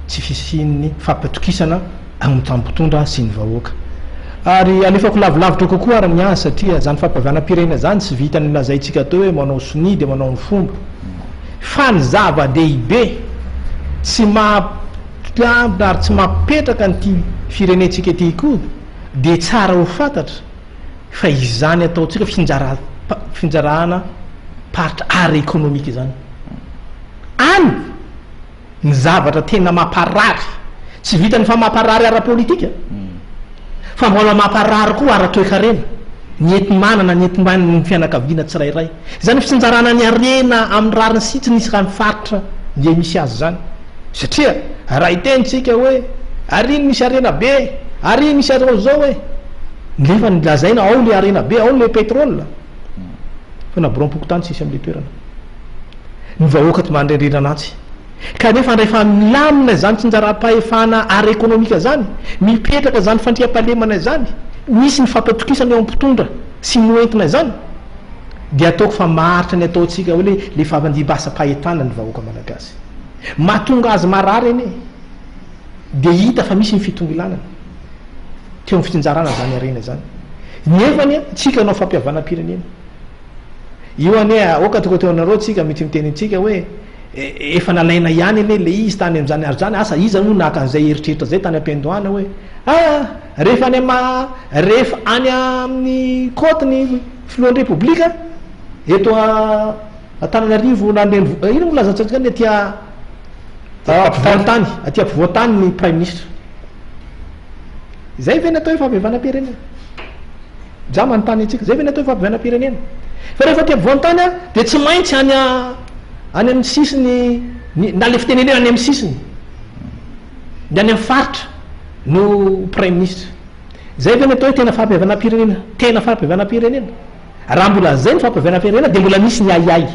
Speaker 3: tsy fisian'ny fampitokisana amin'ny mpitondra sy ny vahoaka. Ary alefako lavilavitra kokoa ary ny ahy satria izany fampihavanam-pirenena izany tsy vitan'ny lazaintsika teo hoe manao sonia dia manao ny fomba fa ny zava-dehibe tsy maha-mpiambina ary tsy mampipetraka an'ity firenentsika ity koa dia tsara ho fantatra fa izany ataontsika finjarahana paritra ara-ekonomika izany any Ny zavatra tena mamparary, tsy vitan'ny fa mamparary ara-politika, fa mbola mamparary koa ara-toekarena, ny enti-manana, ny enti-manin'ny fianakaviana tsirairay. Izany fitsinjarana ny harena amin'ny rariny sy hitsiny isaka ny faritra izay misy azy izany. Satria raha hiteny isika hoe ary iny misy harena be, ary iny misy harena izao e, nefa ny lazaina ao ilay harena be, ao ilay pétrole, fa na biraom-pokontany tsisy amin'ilay toerana. Ny vahoaka tsy mandrendrena anantsy. Kanefa rehefa milamina izany tsinjaram-pahefana ara-ekonomika izany, mipetraka izany fandriampahalemana izany, misy ny fampitokisana eo amin'ny mpitondra sy ny hoentina izany, dia ataoko fa maharitra ny ataontsika hoe ilay fampandimbaasam-pahitana ny vahoaka malagasy. Mahatonga azy marary anie dia hita fa misy ny fitongilanana teo amin'ny fitsinjarana izany harena izany. Nefa anie tsika hanao fampihavanam-pirenena. Io anie aoka toko teo anareo tsika mitsy miteny antsika hoe efa nalaina ihany anie le izy tany amin'izany andro izany, asa iza moa naka an'izay eritreritra izay tany am-piandohana hoe ah rehefa any ama rehefa any amin'ny côte ny filohan'ny repoblika. Eto Antananarivo na renivo, inona moa lazantsika ny aty ampovoan-tany, aty ampovoan-tany ny praiminisitra. Izay ve ny atao hoe fampihavanam-pirenena? Za manontany antsika, izay ve ny atao hoe fampihavanam-pirenena? Fa rehefa aty ampovoan-tany dia tsy maintsy any any amin'ny sisiny, na le fitenenena any amin'ny sisiny, ny any amin'ny faritra no praiminisitra. Izay ve ny atao hoe tena fampihavanam-pirenena? Tena fampihavanam-pirenena? Raha mbola zay ny fampihavanam-pirenena dia mbola misy ny ahiahy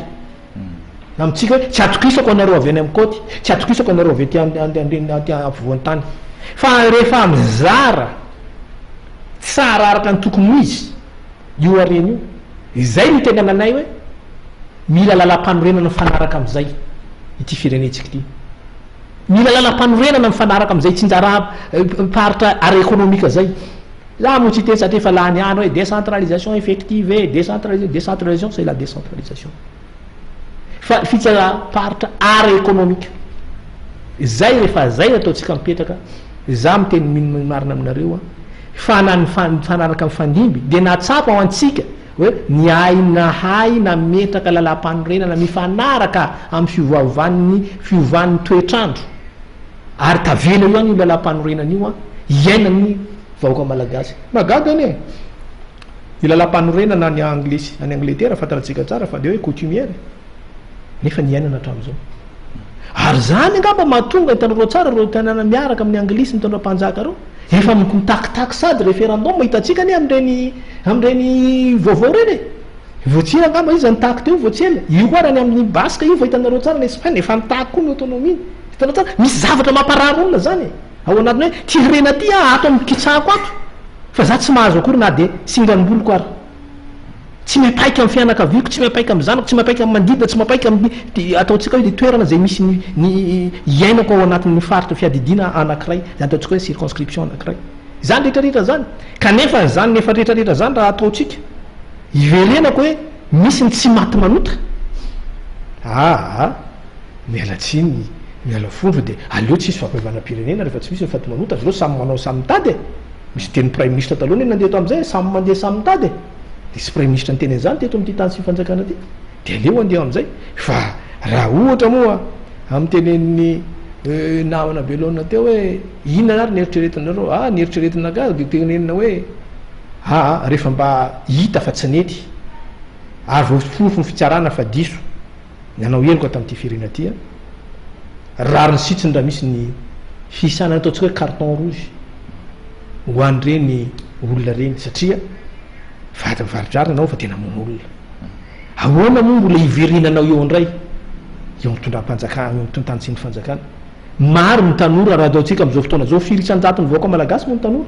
Speaker 3: amintsika hoe tsy atokisako anareo avy any amin'ny côte, tsy atokisako anareo avy aty aty afovoan-tany. Fa rehefa mizara tsara araka ny tokony ho izy io harena io, izay no itenenanay hoe mila lalam-panorenana mifanaraka amin'izay ity firenentsika ity. Mila lalam-panorenana mifanaraka amin'izay tsinjaram-paritra ara-ekonomika izay. Za moa tsy hiteny satria efa lany andro hoe décentralisation effective e, décentralisation, décentralisation c'est la décentralisation. Fa fitsaram-paritra ara-ekonomika. Zay rehefa zay ataontsika mipetraka, za miteny mino ny marina aminareo an, fa na ny mifanaraka mifandimby dia nahatsapa ho antsika hoe niahy nahay nametraka lalam-panorenana mifanaraka amin'ny fiovaovan'ny fiovan'ny toetr'andro. Ary tavela eo ihany io lalam-panorenana io an, iainan'ny vahoaka malagasy. Mahagaga anie e! Io lalam-panorenana any Anglisy, any Angletera fantatsika tsara fa dia hoe coutumière e! Nefa niainana hatramin'izao. Ary izany angamba mahatonga, hitanareo tsara ireo tanàna miaraka amin'ny Anglisy mitondra mpanjaka ireo, efa mitakitaky sady référendum hitantsika anie amin'ireny amin'ireny vaovao ireny e! Vao tsy ela angamba izy nitaky teo vao tsy ela. Io koa ary any amin'ny Basque io fa hitanareo tsara any Espagne efa nitaky koa ny autonomie-ny. Hitanao tsara? Misy zavatra mamparary olona zany e! Ao anatiny hoe ty harena ty aho ato amin'ny kitsako ato fa za tsy mahazo akory na dia singanimboliko ary. Tsy miapaika amin'ny fianakaviako, tsy miapaika amin'ny zanako, tsy miapaika amin'ny manodidina, tsy miapaika amin'ny ataontsika hoe ny toerana izay misy ny ny iainako ao anatin'ny faritra fiadidiana anankiray, izany ataontsika hoe circonscription anankiray. Izany rehetra rehetra izany. Kanefa izany nefa rehetra rehetra izany raha ataontsika, iverenako hoe misy ny tsy maty manota. Aa! Miala tsiny, miala fondro dia aleo tsisy fampihavanam-pirenena rehefa tsy misy ny faty manota, aleo samy manao samy mitady e! Misy tenin'ny praiminisitra taloha anie nandeha tamin'izay e, samy mandeha samy mitady e! Nisy praiminisitra niteny an'izany teto amin'ity tany sy fanjakana ity, dia aleo andeha amin'izay fa raha ohatra moa amin'ny tenenin'ny namana Belona teo hoe inona ary ny eritreretinareo? Ah, ny eritreretina angaha dia tenenina hoe aa rehefa mba hita fa tsy nety ary voaporofo ny fitsarana fa diso Nanao heloka tamin'ity firenena ity aho. Rariny sitsiny raha misy ny fihisana ny ataontsika hoe carton rouge ho an'ireny olona ireny satria vady mivaro-drariny ianao fa dia namono olona. Ahoana moa mbola hiverenanao eo indray eo amin'ny fitondram-panjakana, eo amin'ny tontan'ny fanjakana? Maro ny tanora raha ataontsika amin'izao fotoana izao, firy isan-jaton'ny vahoaka malagasy moa ny tanora?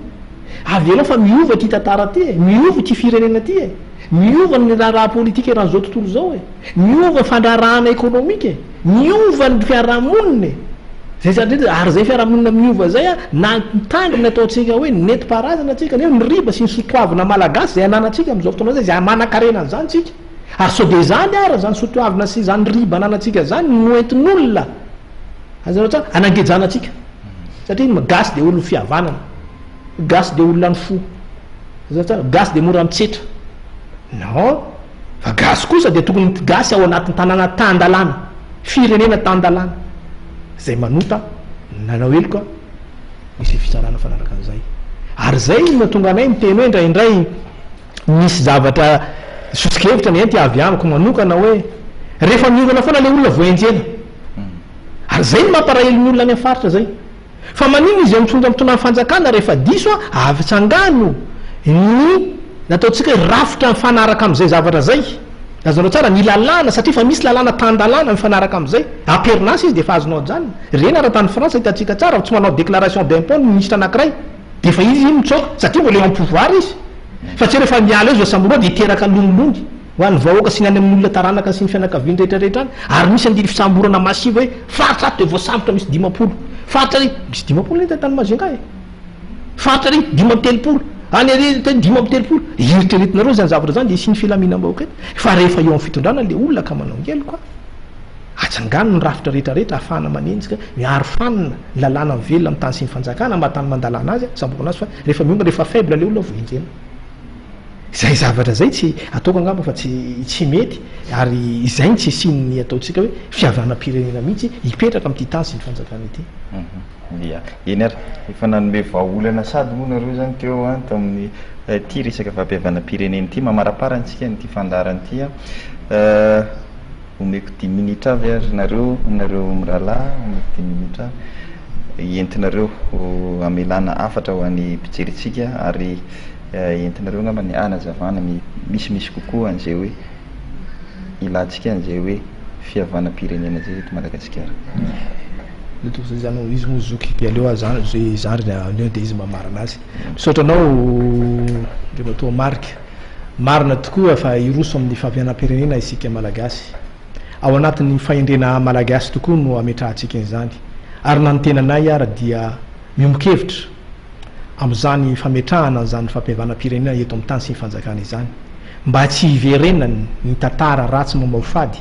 Speaker 3: Avelao fa miova ity tantara ity e, miova ity firenena ity e, miova ny raharaha politika eran'izao tontolo izao e, miova fandraharahana ekonomika e, miova ny fiarahamonina e. Izay zavatra rehetra, ary izay fiarahamonina miova izay a, na mitandro ny ataontsika hoe nentim-paharazana tsika, nefa ny riba sy ny sotoavina malagasy izay ananantsika amin'izao fotoana izao, izay manan-karena an'izany tsika. Ary sao dia izany ara, izany sotoavina sy izany riba ananantsika izany no entin'olona Azonao tsara? Anangejana antsika. Satria ny gasy dia olon'ny fihavanana. Gasy dia olona ny fo. Azonao tsara? Gasy dia mora mitsetra. Non. Fa gasy kosa dia tokony gasy ao anatin'ny tanàna tan-dalàna. Firenena tan-dalàna. Izay manota, nanao heloka, misy fitsarana fanaraka an'izay. Ary izay no nahatonga anay miteny hoe indraindray misy zavatra soso-kevitra ny enti avy amiko manokana hoe rehefa miongana foana ilay olona voaenjehina. Ary zay no mampalahelo ny olona any amin'ny faritra zay. Fa maninona izy eo mitondra mitondra ny fanjakana rehefa diso a, avitsangano ny nataontsika hoe rafitra mifanaraka amin'izay zavatra zay. Azonao tsara ny lalàna satria efa misy lalàna tan-dalàna mifanaraka amin'izay. Am-perinasa izy dia efa azonao ajanona. Ireny ara tany Frantsa hitantsika tsara fa tsy manao déclaration d'impôt ny ministra anankiray dia efa izy iny mitsoaka satria mbola eo amin'ny pouvoir izy. Fa tsy rehefa miala eo izy vao samborina dia hiteraka lonilony. Ho an'ny vahoaka sy ny any amin'ny olona taranaka sy ny fianakaviany rehetra rehetra any, ary misy an'ity fisamborana massive hoe faritra ato dia voasambotra misy 50, faritra ary misy 50 anie tany Majunga e, faritra ary 35, any ary tany 35, eritreretinareo izany zavatra izany dia hisian'ny filaminam-bahoaka eto, fa rehefa eo amin'ny fitondrana ilay olona ka manao heloka, atsangano ny rafitra rehetra rehetra ahafahana manenjika, miaro fanina, ny lalàna mivelona amin'ny tany sy ny fanjakana, maha tany mandalana azy, samborina azy fa rehefa miongana, rehefa faible ilay olona vao enjehina. Izay zavatra izay tsy ataoko angamba fa tsy tsy mety ary izay no tsy hisian'ny ataontsika hoe fihavanam-pirenena mihitsy hipetraka amin'ity tany sy ny fanjakana ity.
Speaker 1: Ia. Eny ary, efa nanome vahaolana sady moa nareo izany teo an, tamin'ny ity resaka fampihavanam-pirenena ity. Mamaraparana isika an'ity fandaharana ity an. Omeko dimy minitra avy ary nareo, nareo mirahalahy, omeko dimy minitra entinareo hamelana hafatra ho an'ny mpijery antsika ary entinareo angamba ny hanazavana misimisy kokoa an'izay hoe ilantsika an'izay hoe fihavanam-pirenena izay eto Madagasikara.
Speaker 3: Mety ho zay zany izy moa zoky de aleo aza zay zandriny aleo de izy mamarana azy. Misaotra anao Andriamatoa Marc. Marina tokoa fa hiroso amin'ny fampianam-pirenena isika Malagasy. Ao anatin'ny fahendrena Malagasy tokoa no ametrahantsika izany. Ary na ny tenanay ara dia miombon-kevitra amin'izany fametrahana an'izany fampihavanam-pirenena eto amin'ny tany sy ny fanjakana izany, mba tsy hiverenany ny tantara ratsy mamoafady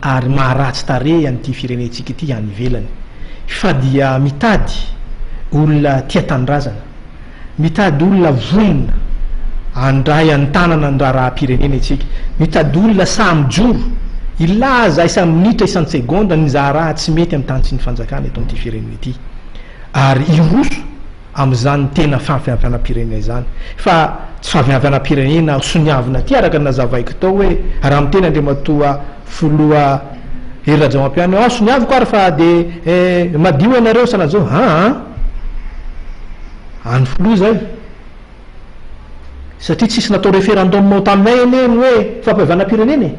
Speaker 3: ary maharatsy tarehy an'ity firenentsika ity any ivelany, fa dia mitady olona tia tanindrazana, mitady olona vonona handray an-tanana ny raharaham-pirenena isika, mitady olona sahy mijoro hilaza isa-minitra isan-tsegondra ny zaharaha tsy mety amin'ny tany sy ny fanjakana eto amin'ity firenena ity. ary hiroso amin'izany tena fahaviavianam-pirenena izany fa tsy fahaviavianam-pirenena soniavina aty araka ny nazavaiko tao hoe raha miteny Andriamatoa Filoha Hery Rajaonarimampianina hoe ah soniaviko ary fa dia eh, madio ianareo sanatria aa any Filoha izay satria tsisy natao référendum ao taminay anie ny hoe fampihavanam-pirenena e.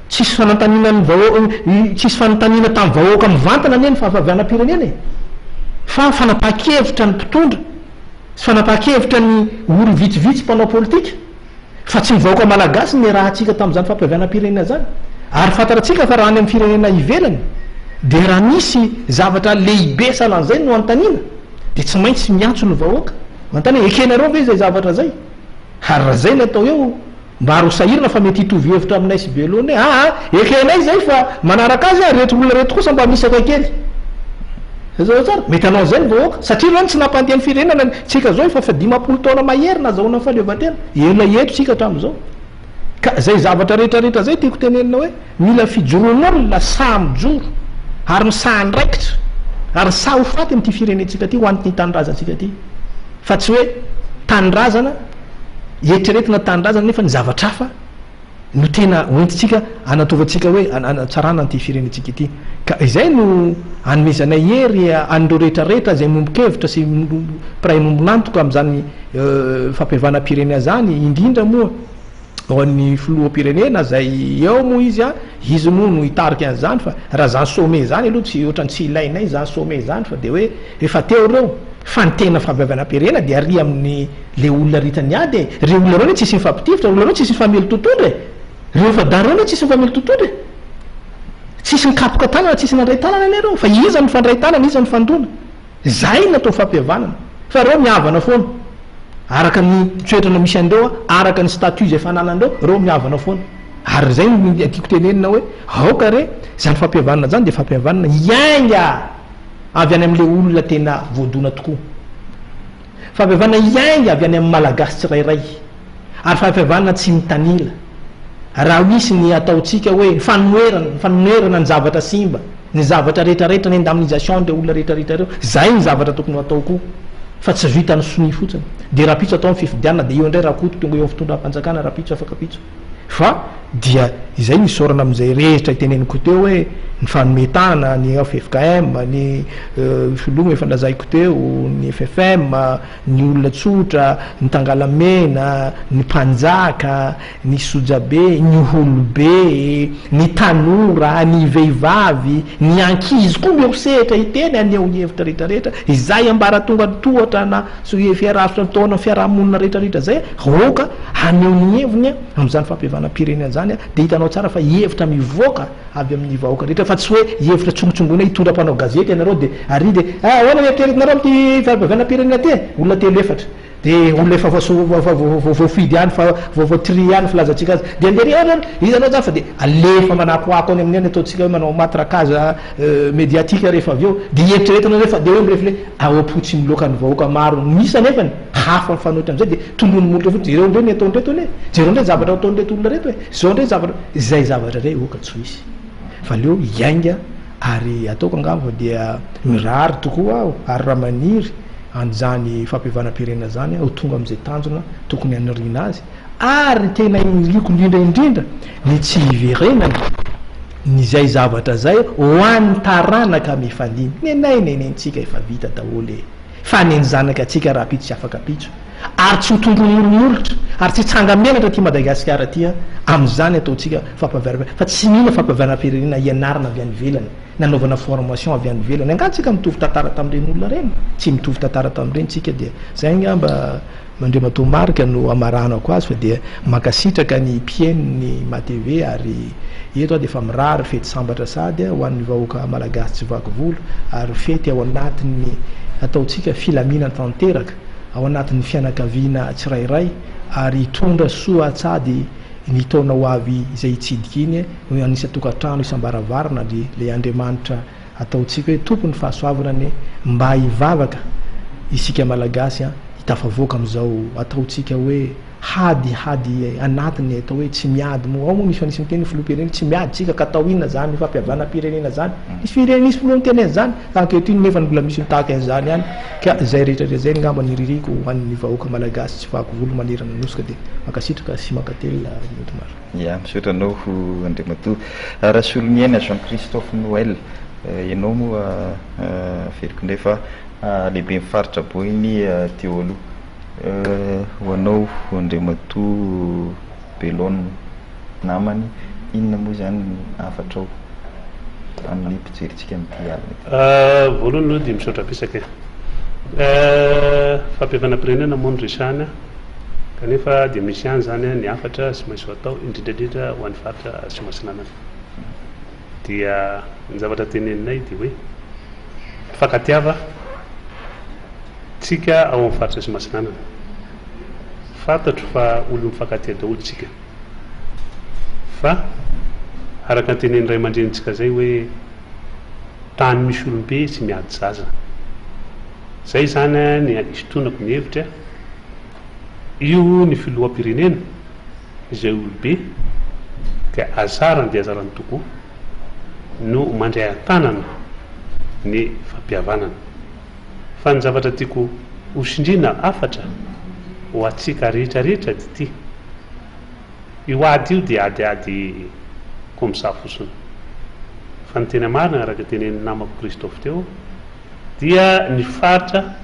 Speaker 3: Tsisy fanantanina ny vahoaka, tsisy fanontaniana tamin'ny vahoaka mivantana anie ny fahafahavanam-pirenena e! Fa fanapahan-kevitra ny mpitondra sy fanapahan-kevitra ny olo vitsivitsy mpanao politika fa tsy ny vahoaka malagasy no niarahantsika tamin'izany fampihavanam-pirenena izany. Ary fantatsika fa raha any amin'ny firenena ivelany dia raha misy zavatra lehibe sahalan'izay no anontaniana dia tsy maintsy miantso ny vahoaka manontany hoe ekenareo ve izay zavatra izay? Ary raha izay no atao eo Mba ary ho sahirana fa mety hitovy hevitra aminay sy Belone aa! Ekenay izay fa manaraka azy ah! Reto olona reto kosa mba misaka kely. Zao tsara, mety hanao an'izay ny vahoaka satria ireo no tsy nampandeha ny firenena ny tsika zao efa 50 taona mahery nazahoana ny fahaleovantena, ela eto tsika hatramin'izao. Ka zay zavatra rehetra rehetra zay tiako tenenina hoe mila fijoroan'olona sahy mijoro ary ny sahy andraikitra ary sahy ho faty amin'ity firenentsika ity ho an'ity tanindrazantsika ity fa tsy hoe tanindrazana Eritreretina tanindrazana nefa ny zavatra hafa no tena hoentintsika hanatovantsika hoe hanatsarana an'ity firenentsika ity. Ka izay no anomezanay hery an'ireo rehetra rehetra izay miombon-kevitra sy mpiray miombon'antoka amin'izany fampihavanam-pirenena izany, indrindra moa ho an'ny filoham-pirenena izay eo moa izy an, izy moa no hitarika an'izany fa raha izany sommet izany aloha tsy ohatran'ny tsy ilainay izany sommet izany fa dia hoe efa teo ireo fa ny tena fampihavanam-pirenena dia ary amin'ny Le olona rita niady e! Reo olona reo anie tsisy mifampitifitra, olona reo tsisy mifamely totohondry e! Reo efa-dahy reo anie tsisy mifamely totohondry e! Tsisy nikapoka tanana, tsisy nandray tanana anie reo, fa iza no nifandray tanana, iza no nifandona? Zay no atao fampihavanana, fa reo mihavana foana, araka ny toetrana misy an'ireo, araka ny statut izay efa ananan'ireo, reo mihavana foana. Ary zay no tiako tenenina hoe, aoka re, zany fampihavanana zany dia fampihavanana hiainga avy any amin'le olona tena voadona tokoa. Fampihavanana hiainga avy any amin'ny Malagasy tsirairay ary fampihavanana tsy mitanila. Raha misy ny ataontsika hoe fanoherana, fanonerana ny zavatra simba, ny zavatra rehetrarehetra, ny indemnisation an'ireo olona rehetrarehetra ireo, izay ny zavatra tokony ho atao koa fa tsy vitan'ny sonia fotsiny. Dia rahampitso atao ny fifidianana dia eo indray Rakoto tonga eo amin'ny fitondram-panjakana rahampitso afak'ampitso. Fa dia izay no isaorana amin'izay rehetra iteneniko teo hoe ny fanometana, ny ffkm, ny filoha efa nolazaiko teo, ny ffm, ny olona tsotra, ny tangalamena, ny mpanjaka, ny sojabe, ny olobe, ny tanora, ny vehivavy, ny ankizy koa omeko sehatra hiteny haneho ny hevitra rehetra rehetra, izay ambaratonga tohatra na fiaraha-taona fiarahamonina rehetra rehetra izay aoka haneho ny heviny amin'izany fampihavanam-pirenena izany. an'izany dia hitanao tsara fa hevitra mivoaka avy amin'ny vahoaka rehetra fa tsy hoe hevitra tsongotsongoina hitondra mpanao gazety ianareo dia ary dia ah ahoana ny eritreretinareo amin'ity fampihavanam-pirenena ity e? Olona telo efatra Dia olona efa voafidy ihany fa voatri ihany filazantsika azy. Dia andeha ry ary hitanao zany fa dia alefa manakoako any amin'ny any ataontsika hoe manao matraquage médiatique rehefa avy eo. Dia eritreretina indray fa dia hoe mirefle ao-po tsy miloaka ny vahoaka maro misy anefany hafa mifanohitra amin'izay dia tondroiny molotra fotsiny. Jereo indray ny ataon'ireto anie e. Jereo indray ny zavatra ataon'ireto olona ireto e. Izao indray ny zavatra, izay zavatra izay aoka tsy ho hisy fa aleo hiainga ary ataoko angamba fa dia mirary tokoa aho ary raha maniry an'izany fampihavanam-pirenena izany ho tonga amin'izay tanjona tokony haniriana azy ary ny tena iriko indrindra indrindra ny tsy hiverenany ny izay zavatra izay ho an'ny taranaka mifandimby. Nenay nenentsika efa vita daholo e! Fa neny zanaka antsika rahampitso sy afak'ampitso ary tsy ho tondroin'olo-molotra ary tsy hitsanga-menatra aty Madagasikara aty amin'izany ataontsika fampihavanam-pirenena fa tsy mila fampihavanam-pirenena hianarana avy any ivelany. nanaovana formation avy any ivelany, angaha tsika mitovy tantara tamin'ireny olona ireny? Tsy mitovy tantara tamin'ireny tsika dia zay angamba Andriamatoa Marc no hamaranako azy fa dia mankasitraka ny mpihaino ny MATV ary eto aho dia efa mirary fety sambatra sady ho an'ny vahoaka Malagasy tsy vaky volo ary fety ao anatin'ny ataontsika filaminana tanteraka ao anatin'ny fianakaviana tsirairay ary hitondra soa sady Ny taona ho avy izay hitsidika iny no an'isan-tokantrano isam-baravarana ry ilay Andriamanitra ataontsika hoe Tompon'ny fahasoavana anie mba hivavaka isika Malagasy an hitafavoaka amin'izao ataontsika hoe hady hady anatiny atao hoe tsy miady moa ao moa misy anisy miteny filoham-pirenena tsy miady tsika ka atao inona zany fampihavanam-pirenena zany nisy firenena nisy filoha niteny an'izany ankehitriny nefa mbola misy mitahaka an'izany ihany Ka izay rehetra rehetra izay angamba ny ririko ho an'ny vahoaka malagasy tsy vaky volo manerana ny Nosy ka dia mankasitraka sy mankatelina ry Odmar.
Speaker 1: Ya, misaotra anao Andriamatoa Rasoloniaina Jean Christophe Noël. Ianao moa averiko indray fa lehiben'ny faritra Boeny teo aloha. Ho anao Andriamatoa Belone namany, inona moa izany ny hafatrao amin'ny mpijerintsika amin'ity alina ity?
Speaker 2: Voalohany aloha dia misaotra betsaka e. Fampihavanam-pirenena moa no resahina kanefa dia misy ihany izany ny hafatra tsy maintsy ho atao indrindra indrindra ho an'ny faritra Atsimo Atsinanana. Dia ny zavatra teneninay dia hoe mifankatiava tsika ao amin'ny faritra Atsimo Atsinanana. Fantatro fa olona mifankatia daholo tsika. Fa araka ny tenenin'ny ray aman-drenintsika zay hoe tany misy olom-be tsy miady zaza. Zay zany ny isintonako ny hevitra, io ny filoham-pirenena izay olobe ka azarany dia azarany tokoa no mandray an-tanana ny fampihavanana. Fa ny zavatra tiako ho sindriana hafatra ho antsika rehetra rehetra dia ity, io ady io dia adiady comme ça fotsiny. Fa ny tena marina araka ny tenenin'ny namako Christophe teo dia ny faritra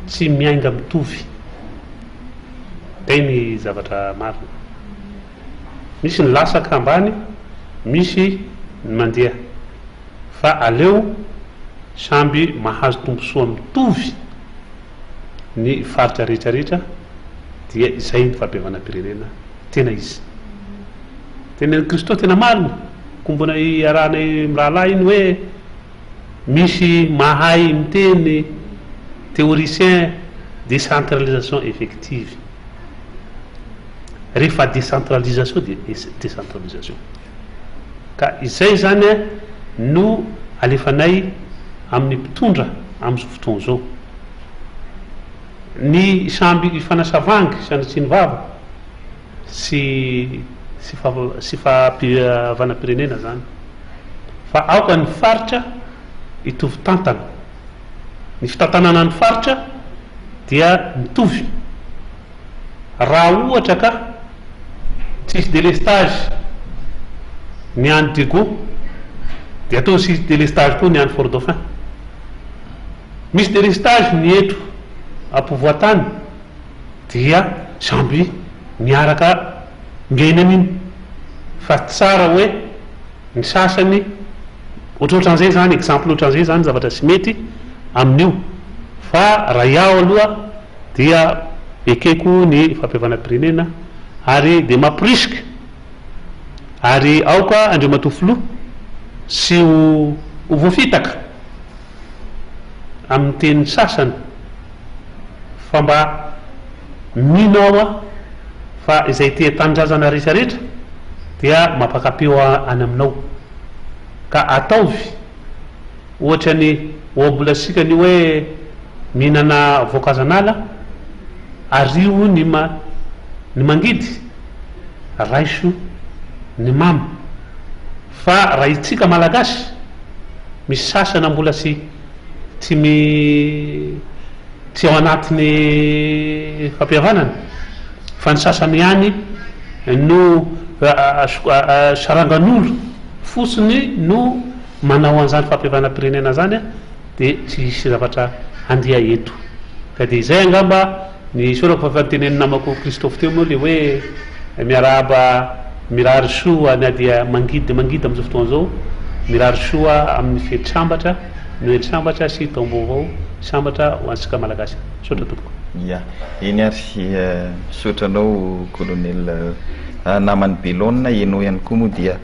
Speaker 2: tsy miainga mitovy. Zay ny zavatra marina. Misy ny lasaka ambany, misy ny mandeha. Fa aleo samby mahazo tombosoa mitovy ny faritra rehetra rehetra dia izay ny fampihavanam-pirenena tena izy. Tenenin'i Kristy tena marina, kombona iarahanay mirahalahy iny hoe misy mahay miteny théoricien décentralisation effective. Rehefa décentralisation dia décentralisation. Ka izay izany no alefanay amin'ny mpitondra amin'izao fotoana izao. Ny samby hifanasavangy sy hanatsiny vava sy sy sy fampihavanam-pirenena izany. Fa aoka ny faritra hitovy tantana. Ny fitantanana ny faritra dia mitovy. Raha ohatra ka tsisy delestage ny any Diego dia atao tsisy delestage koa ny any Fort Dauphin. Misy delestage ny eto ampovoantany dia samby miaraka miaina an'iny fa tsara hoe ny sasany ohatrohatran'izay zany exemple ohatran'izay zany zavatra tsy mety amin'io fa raha iaho aloha dia ekeko ny fampihavanam-pirenena ary dia mamporisika. Ary aoka Andriamatoa Filoha tsy ho voafitaka amin'ny teny sasany fa mba mino aho fa izay tia tanindrazana rehetra rehetra dia mampakapeo any aminao ka ataovy ohatra ny ohabolasika ny hoe mihinana voankazon'ala ario ny ny mangidy raiso ny mamy fa raha itsika malagasy misy sasana mbola tsy tsy mi tsy ao anatin'ny fampihavanana fa ny sasany ihany no sarangan'olo fotsiny no manao an'izany fampihavanam-pirenena zany dia tsy hisy zavatra handeha eto ka dia izay angamba ny isaorako fa efa notenenin'ny namako Christophe teo moa le hoe miarahaba mirary soa na dia mangidy dia mangidy amin'izao fotoana izao mirary soa amin'ny fety sambatra Noely sambatra sy taom-baovao sambatra ho antsika Malagasy. Misaotra tompoko.
Speaker 1: Ya, eny ary, misaotra anao Colonel naman'i Belona, enao ihany koa moa dia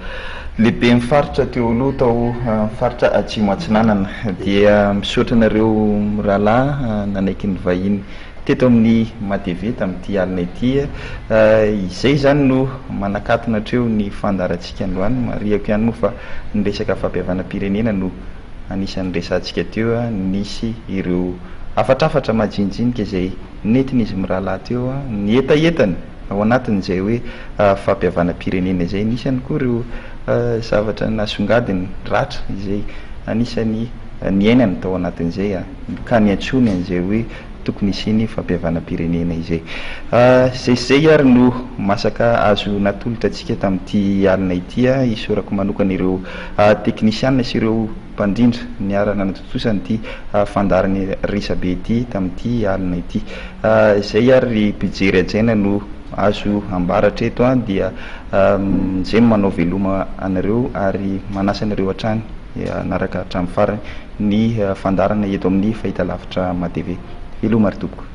Speaker 1: lehiben'ny faritra teo aloha tao amin'ny faritra Atsimo Atsinanana. Dia misaotra anareo mirahalahy nanaiky ny vahiny teto amin'ny MATV tamin'ity alina ity. Izay izany no manakatona hatreo ny fandaharantsika androany. Marihako ihany moa fa ny resaka fampihavanam-pirenena no anisan'ny resahantsika teo. Nisy ireo hafatrafatra majinijinika izay nentin'izy mirahalahy teo, ny hetahetany ao anatin'izay hoe fampihavanam-pirenena izay. Nisy ihany koa ireo zavatra nasongadiny, ratra izay anisan'ny niainany tao anatin'izay ka niantsoany an'izay hoe tokony hisian'ny fampihavanam-pirenena izay. Izay sy izay ary no masaka azo natolotra antsika tamin'ity alina ity. Isaorako manokana ireo teknisiana sy ireo mpandrindra niara-nanatontosa an'ity fandaharana resabe ity tamin'ity alina ity. Izay ary ry mpijery hajaina no azo ambara hatreto dia izay no manao veloma anareo ary manasa anareo hatrany hanaraka hatramin'ny farany ny fandaharana eto amin'ny fahitalavitra MATV. Veloma ry tompoko.